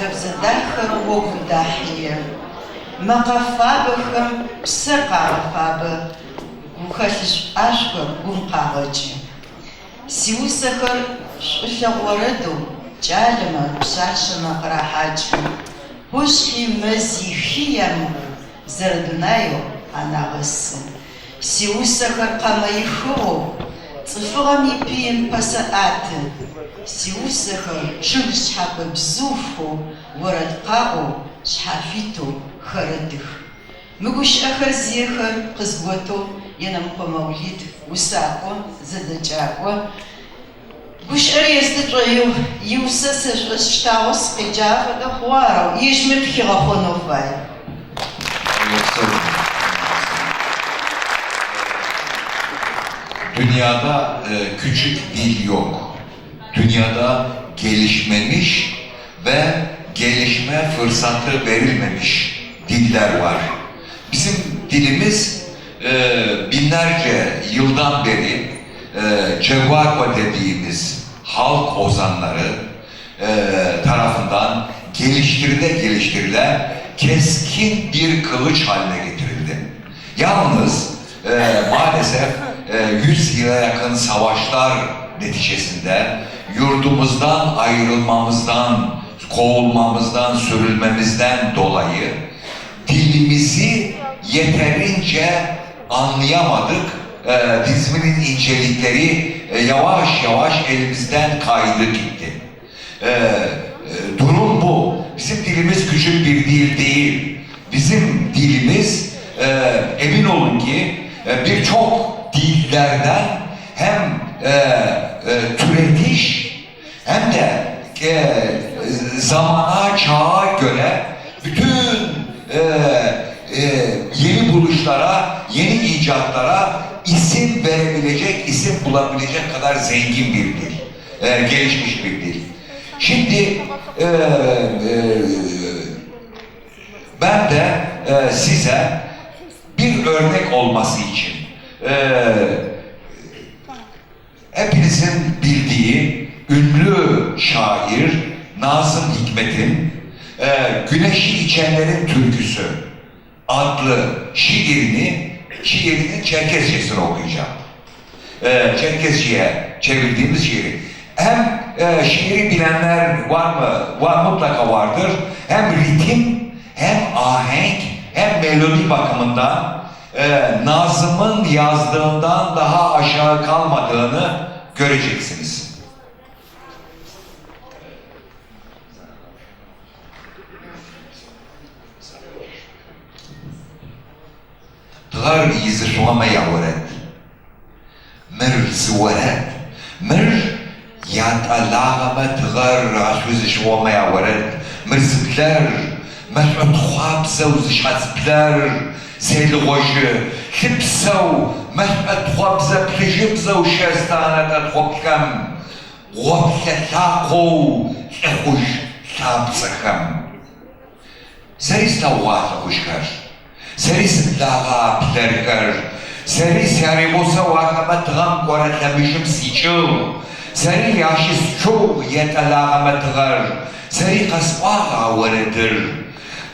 Адыгэбзэ дахэр огум дахьые. Мэкъэ фабэхэм псэр къагъэфабэ, Гухэлъышӏу ӏашӏухэр гум къагъэкӏы. Сиусэхэр шӏулъэгъу орэдэу кӏалэмэ, пшъашъэмэ къырахьакӏы. Къушъхьи, мэзи, хи ямыӏэу зэрэдунаеу анагъэсы. Сиусэхэр къэмэ ихыгъэу цӏыфыгъэм ипыим пэсэӏаты. Сиусэхэр чъыг шъхьапэ бзыухэу орэд къаӏоу шъхьафитэу хэрэтых. Мы гущыӏэхэр зиехэр къызготэу Енэмыкъо Мэулид, усакӏо, зэдзэкӏакӏо. Гущыӏэр есты шӏоигъу, иусэ сэ шӏосштагъэу сыкъеджагъэ фэдэ хъугъэ, ау ежьми къыхигъэхъонэу фай. Dünyada küçük dil yok. Dünyada gelişmemiş ve gelişme fırsatı verilmemiş diller var. Bizim dilimiz binlerce yıldan beri Ceguarko dediğimiz halk ozanları tarafından geliştirile geliştirile keskin bir kılıç haline getirildi. Yalnız maalesef 100 yıla yakın savaşlar neticesinde yurdumuzdan ayrılmamızdan, kovulmamızdan, sürülmemizden dolayı dilimizi yeterince anlayamadık. Dizminin incelikleri yavaş yavaş elimizden kaydı gitti. Durum bu. Bizim dilimiz küçük bir dil değil. Bizim dilimiz emin olun ki birçok dillerden hem türetiş hem de zamana, çağa göre bütün yeni buluşlara, yeni icatlara isim verebilecek, isim bulabilecek kadar zengin bir dil, gelişmiş bir dil. Şimdi ben de size bir örnek olması için hepinizin bildiği ünlü şair Nazım Hikmet'in Güneşi İçenlerin Türküsü adlı şiirinin Çerkezcesini okuyacağım. Çerkezce'ye çevirdiğimiz şiiri. Hem şiiri bilenler var mı? Var, mutlaka vardır. Hem ritim, hem ahenk, hem melodi bakımından Nazım'ın yazdığından daha aşağı kalmadığını göreceksiniz. Тыгъэр изышъугъэмэ яорэд. Мыр зы орэд. Мыр ятӏэлагъэмэ тыгъэр ашӏузыщыгъомэ яорэд. Мыр зы блэр, мэшӏо тхъуабзэу зышъхьац блэр, зелыгъожьы, лъыпсэу мэшӏо тхъобзэ плъыжьыбзэу щэстэ анэтӏэ тхъоплъхэм, гъоплъэ лъакъоу лӏыхъужъ лъапцӏэхэм. Сэри слъэгъугъэ а лӏыхъужъхэр, сэри сыблагъэ а блэрхэр, сэри сяригъусэу ахэмэ тыгъэм кӏорэ лъэмыжым сикӏыгъ, сэри ащысчъыгъ етӏэлагъэмэ тыгъэр, сэри къэсӏуагъ а орэдыр.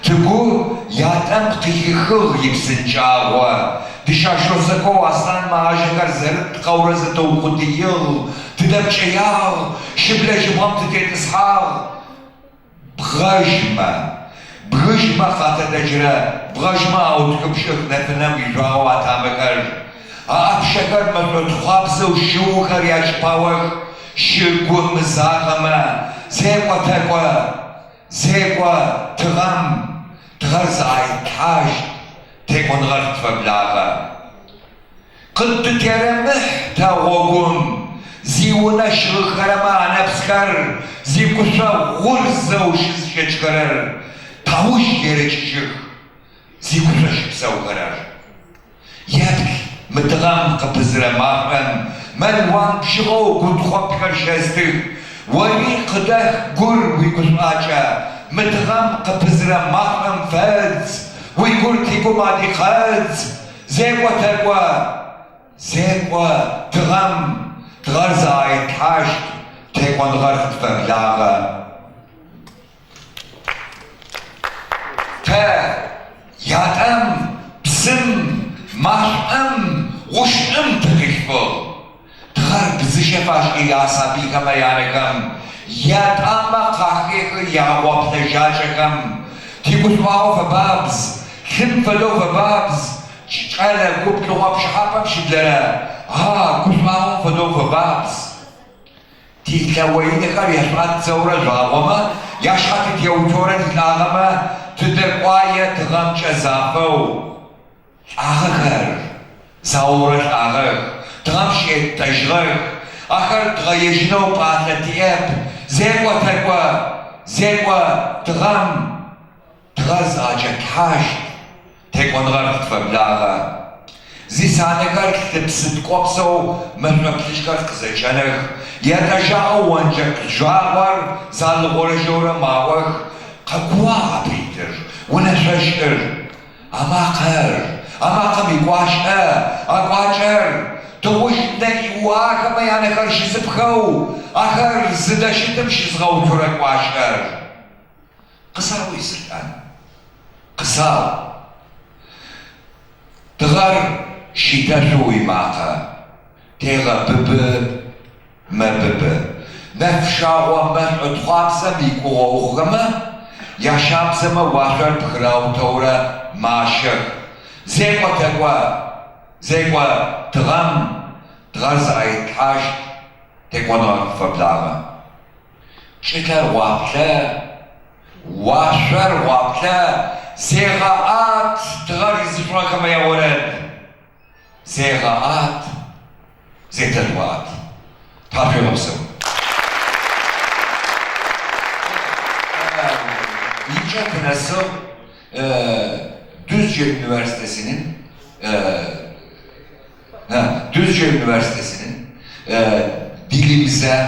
Тыгу ятӏэм къыхихыгъ ипсынкӏагъо, дышъашъозэкоу аслъанмэ ажэхэр зэрыткъэурэ зытыукъудыигъ, тыдэпкӏэягъ, шыблэ жьыбгъэм тытетӏысхьагъ. Бгъэжъмэ, бгыжъмэ къатэтэджырэ бгъэжъмэ аутхыпшӏых нэфынэм ижъуагъэу атамэхэр. Аӏапшъэхэр мэшӏо тхъуабзэу шыухэр якӏыпаох, шыгу мызагъэмэ, зекӏо тэкӏо, зекӏо тыгъэм, тыгъэр зыӏэитлъхьащт, текӏоныгъэр къытфэблагъэ. Къыддытерэмыхь тэ гъогум, зиунэ щыгъыхэрэмэ анэпсхэр зигушъо гъурзэу щызыщэчхэрэр тауж ерэкӏыжьых, зигушъо щыпсэухэрэр. Еплъ мы тыгъэм къыпызырэ машӏом мэлуан бжыгъэу гутхъоплъхэр щэстых, ори къыдэх гур уигушӏуакӏэ, мы тыгъэм къыпызырэ машӏом фэдз, уигур тигум адикъэдз, Зекӏо тэкӏо, зекӏо тыгъэм, тыгъэр зыӏэ итлъхьащт, текӏоныгъэр къытфэблагъэ. Тэ ятӏэм, псым, машӏом, гъучӏым тыкъилъфыгъ. Тыгъэр быдзыщэ фашӏы ясабыйхэмэ янэхэм, ятӏамэ къахехы ягъоплъэ жакӏэхэм. Тигушӏуагъо фэбабз, лъым фэдэу фэбабз, кӏэлэ гуплъыгъо пчыхьапэм щыблэрэ а гушӏуагъом фэдэу фэбабз. Тилъэоинэхэр ешӏуатдзэурэ жъуагъомэ, яшъхьэ тытеуцорэ тилӏагъэмэ, тыдэкӏуае тыгъэмкӏэ зафэу. Лӏагъэхэр, заорэ лӏагъэх, тыгъэм щеттӏэжьыгъэх, ахэр дгъэежьынэу пӏалъэ тиӏэп, зекӏо тэкӏо, зекӏо тыгъэм, тыгъэр зыӏэкӏэтлъхьащт, текӏоныгъэр къытфэблагъэ. Зисанэхэр лъыпсы ткӏопсэу мэшӏо плъыжьхэр къызэкӏэнэх, етӏэжьагъэу онджэкъ жъуагъор залыгъорэжьэурэ маӏох, къэкууагъ апэ итыр, унэшъошӏыр. А макъэр, а макъэм икӏуашӏэ, а кӏуачӏэр, тыгъужъ нэӏиуахэмэ янэхэр щызыпхэу, ахэр зыдэщытым щызгъэуцурэ кӏуачӏэр. Къысау, Исултӏан, къысау. Тыгъэр щитэшъу уимакъэ, тегъэбыбы, мэбыбы. Нэфшъагъо мэшӏо тхъуапсэм икӏугъэ ухъухэмэ, ящабзэмэ уашъор пхыраутэурэ мащэх. Зекӏо тэкӏо, зекӏо тыгъэм, тыгъэр зыӏэ итлъхьащт, текӏоныгъэр къытфэблагъэ. Чӏылъэр гъуаплъэ, уашъор гъуаплъэ, зегъэӏат тыгъэр изышъугъэхэмэ яорэд. Зегъэӏат, зетэжъугъэӏэт. Тхьашъуегъэпсэу. Икӏэ тынэсыгъ Düzce Üniversitesi'nin Düzce Üniversitesi'nin dilimize,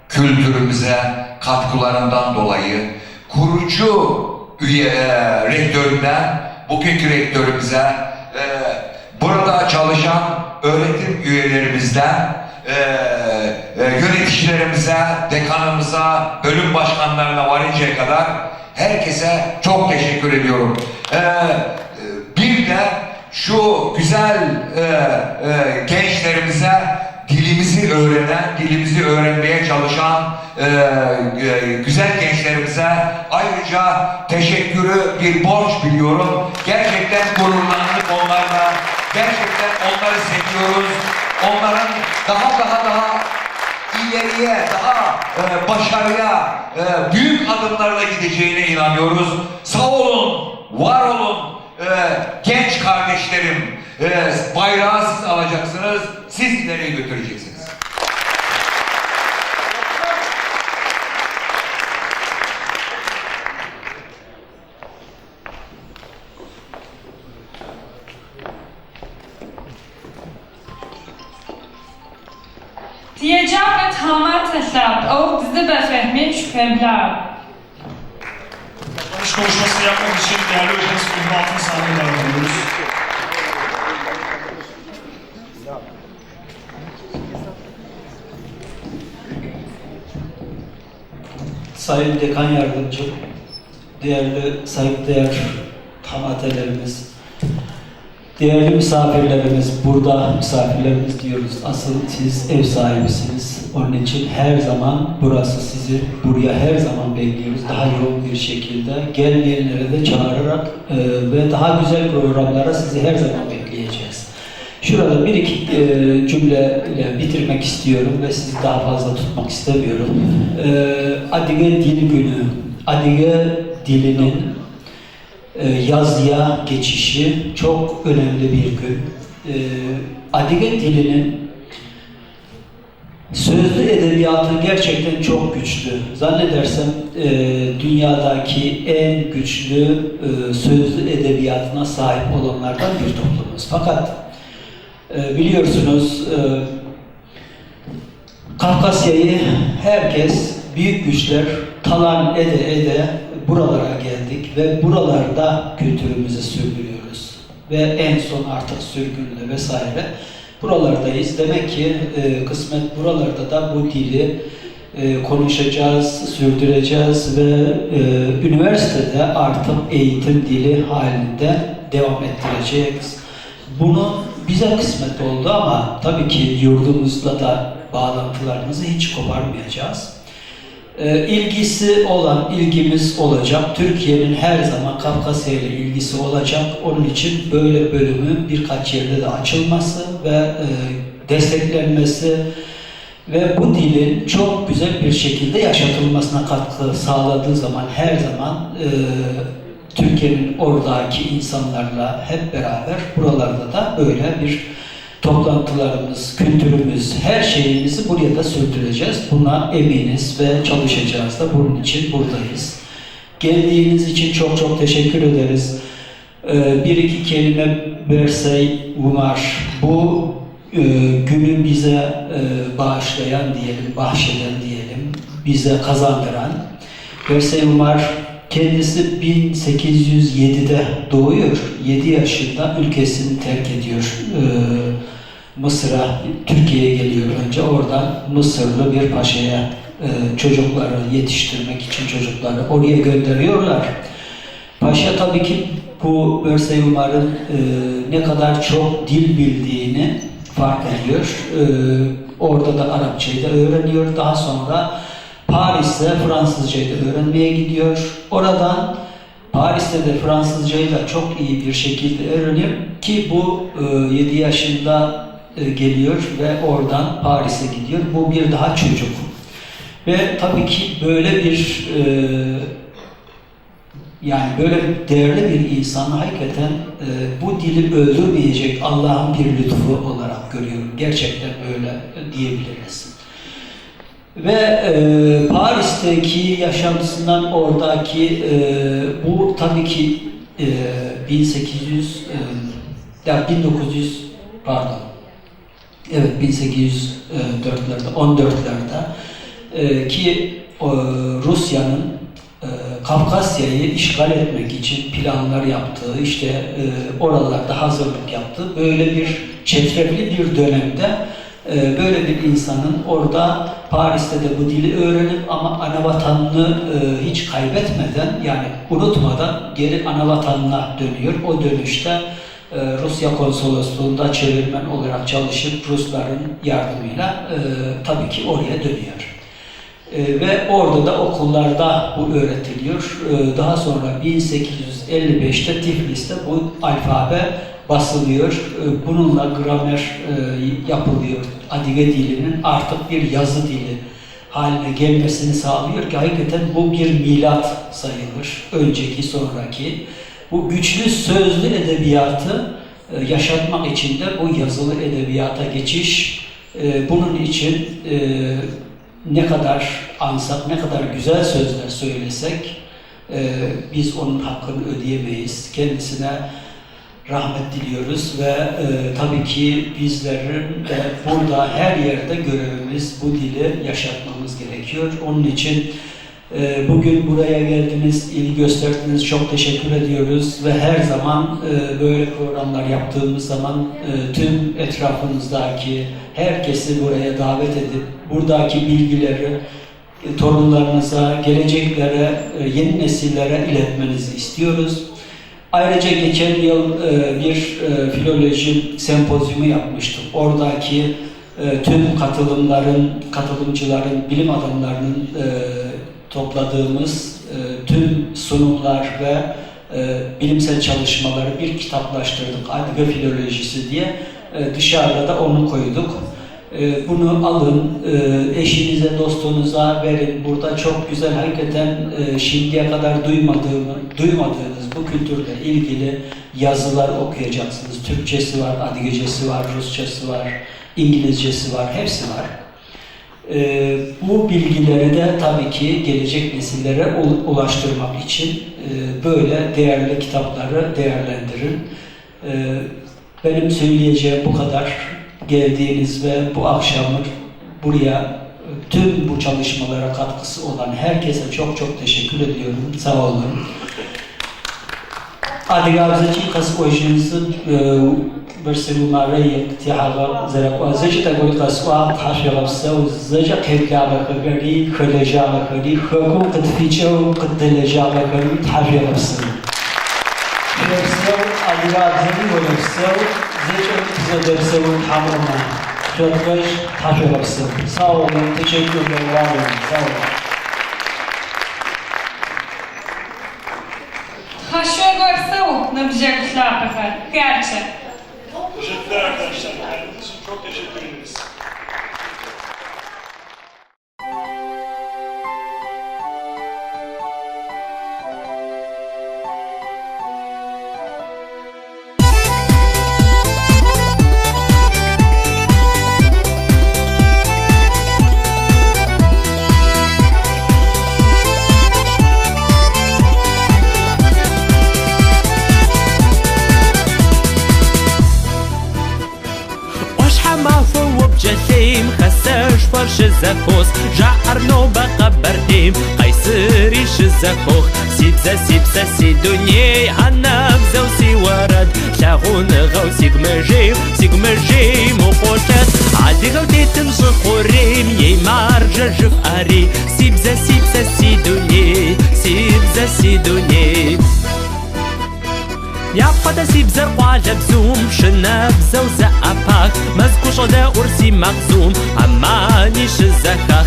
kültürümüze katkılarından dolayı kurucu üye rektöründen bugünkü rektörümüze burada çalışan öğretim üyelerimizden yöneticilerimize, dekanımıza, bölüm başkanlarına varıncaya kadar herkese çok teşekkür ediyorum. Bir de şu güzel gençlerimize dilimizi öğrenen, dilimizi öğrenmeye çalışan güzel gençlerimize ayrıca teşekkürü bir borç biliyorum. Gerçekten gururlandık onlarla. Gerçekten onları seviyoruz. Onların daha daha daha ileriye, daha başarıya, büyük adımlarla gideceğine inanıyoruz. Sağ olun, var olun genç kardeşlerim. Bayrağı siz alacaksınız, siz ileriye götüreceksiniz. Тиеджапӏэ тхьаматэ лъапӏэу Дзыбэ Фехьми шъуфеблагъ. Kapanış konuşmasını yapmak için değerli hocamız Fehmi Altın sahneye davet ediyoruz. Sayın Dekan Yardımcım, değerli saygıdeğer tamatelerimiz, değerli misafirlerimiz, burada misafirlerimiz diyoruz. Asıl siz ev sahibisiniz. Onun için her zaman burası sizi, buraya her zaman bekliyoruz. Daha yoğun bir şekilde gelmeyenlere de çağırarak ve daha güzel programlara sizi her zaman bekleyeceğiz. Şurada bir iki cümleyle bitirmek istiyorum ve sizi daha fazla tutmak istemiyorum. Adige Dil Günü, Adige dilinin yazıya geçişi çok önemli bir gün. Adige dilinin sözlü edebiyatı gerçekten çok güçlü. Zannedersem dünyadaki en güçlü sözlü edebiyatına sahip olanlardan bir toplumuz. Fakat biliyorsunuz Kafkasya'yı herkes, büyük güçler talan ede ede buralara geldik ve buralarda kültürümüzü sürdürüyoruz. Ve en son artık sürgünle vesaire buralardayız. Demek ki kısmet buralarda da bu dili Konuşacağız, sürdüreceğiz ve üniversitede artık eğitim dili halinde devam ettireceğiz. Bunu bize kısmet oldu ama tabii ki yurdumuzla da bağlantılarımızı hiç koparmayacağız. İlgisi olan ilgimiz olacak. Türkiye'nin her zaman Kafkasya ile ilgisi olacak. Onun için böyle bölümü birkaç yerde de açılması ve desteklenmesi ve bu dilin çok güzel bir şekilde yaşatılmasına katkı sağladığı zaman her zaman Türkiye'nin oradaki insanlarla hep beraber buralarda da böyle bir toplantılarımız, kültürümüz, her şeyimizi buraya da sürdüreceğiz. Buna eminiz ve çalışacağız da bunun için buradayız. Geldiğiniz için çok çok teşekkür ederiz. Bir iki kelime Bersey Umar, bu günü bize bağışlayan diyelim, bahşeden diyelim, bize kazandıran Bersey Umar kendisi 1807'de doğuyor. 7 yaşında ülkesini terk ediyor. Mısır'a, Türkiye'ye geliyor önce. Oradan Mısırlı bir paşaya çocukları yetiştirmek için çocukları oraya gönderiyorlar. Paşa tabii ki bu Bersey Umar'ın ne kadar çok dil bildiğini fark ediyor. Orada da Arapçayı da öğreniyor. Daha sonra Paris'te Fransızcayı da öğrenmeye gidiyor. Oradan Paris'te de Fransızcayı da çok iyi bir şekilde öğreniyor ki bu 7 yaşında geliyor ve oradan Paris'e gidiyor. Bu bir daha çocuk. Ve tabii ki böyle bir yani böyle değerli bir insanı hakikaten bu dili öldürmeyecek Allah'ın bir lütfu olarak görüyorum. Gerçekten böyle diyebiliriz. Ve Paris'teki yaşantısından oradaki bu tabii ki 1800 ya 1900 pardon evet 1804'lerde 14'lerde ki Rusya'nın Kafkasya'yı işgal etmek için planlar yaptığı, işte oralarda hazırlık yaptığı böyle bir çetrefilli bir dönemde böyle bir insanın orada Paris'te de bu dili öğrenip ama ana vatanını hiç kaybetmeden, yani unutmadan geri ana vatanına dönüyor. O dönüşte Rusya konsolosluğunda çevirmen olarak çalışıp Rusların yardımıyla tabii ki oraya dönüyor. Ve orada da okullarda bu öğretiliyor. Daha sonra 1855'te Tiflis'te bu alfabe basılıyor. Bununla gramer yapılıyor. Adige dilinin artık bir yazı dili haline gelmesini sağlıyor ki hakikaten bu bir milat sayılır. Önceki sonraki. Bu güçlü sözlü edebiyatı yaşatmak için de bu yazılı edebiyata geçiş. Bunun için ne kadar ansak, ne kadar güzel sözler söylesek biz onun hakkını ödeyemeyiz. Kendisine rahmet diliyoruz ve tabii ki bizlerin de burada her yerde görevimiz bu dili yaşatmamız gerekiyor. Onun için bugün buraya geldiniz, ilgi gösterdiniz, çok teşekkür ediyoruz ve her zaman böyle programlar yaptığımız zaman tüm etrafınızdaki herkesi buraya davet edip buradaki bilgileri torunlarınıza, geleceklere, yeni nesillere iletmenizi istiyoruz. Ayrıca geçen yıl bir filoloji sempozyumu yapmıştık. Oradaki tüm katılımcıların, bilim adamlarının topladığımız tüm sunumlar ve bilimsel çalışmaları bir kitaplaştırdık. Adige Filolojisi diye. Dışarıda da onu koyduk. Bunu alın, eşinize, dostunuza verin. Burada çok güzel, hakikaten şimdiye kadar duymadığınız bu kültürle ilgili yazılar okuyacaksınız. Türkçesi var, Adigecesi var, Rusçası var, İngilizcesi var, hepsi var. Bu bilgileri de tabii ki gelecek nesillere ulaştırmak için böyle değerli kitapları değerlendirin. Benim söyleyeceğim bu kadar. Geldiğiniz ve bu akşamı buraya tüm bu çalışmalara katkısı olan herkese çok çok teşekkür ediyorum. Sağ olun. Адыгабзэкӏи къэсӏожьын сыд Бырсыр Умарэ итехьагъэ зэрэкӏо зэкӏэ тӏэкӏури къэсӏуагъ, тхьашъуегъэпсэу, зэкӏэ къеблагъэхэри, хэлэжьагъэхэри, хэкум къытфикӏэу къыддэлэжьагъэхэри тхьашъуегъэпсэу. Шъопсэу, адыгабзэри орэпсэу, зэкӏэ тызэдэпсэун Тхьам ыӏомэ. Шъотхъэжь, тхьашъуегъэпсэу. Sağ olun, teşekkürler, var olun, sağ olun. Тхьашъуегъэпсэу, ныбджэгъу лъапӏэхэр, хъяркӏэ. Teşekkürler arkadaşlar. Geldiğiniz için çok teşekkür ederiz. ӏуащхьэмахуэ упкӏэлъейм хэсэшхуэр щызэхуос, жаӏэр нобэ Къэбэрдейм Къайсыри щызэхох. Си бзэ, си псэ, си дуней, анэбзэу си уэрэд, лъагъуныгъэу сигу мыжейм, сигу мыжейм укъолъэт. Адыгэу тетым щӏы хъурейм ей маржэ жыфӏэри, си бзэ, си псэ, си дуней, си бзэ, си дуней. Япхъуэтэ си бзэр къуалэбзум, шынэбзэу зэӏэпах, мэз гущӏэдэӏур си макъзум, амани щызэхах.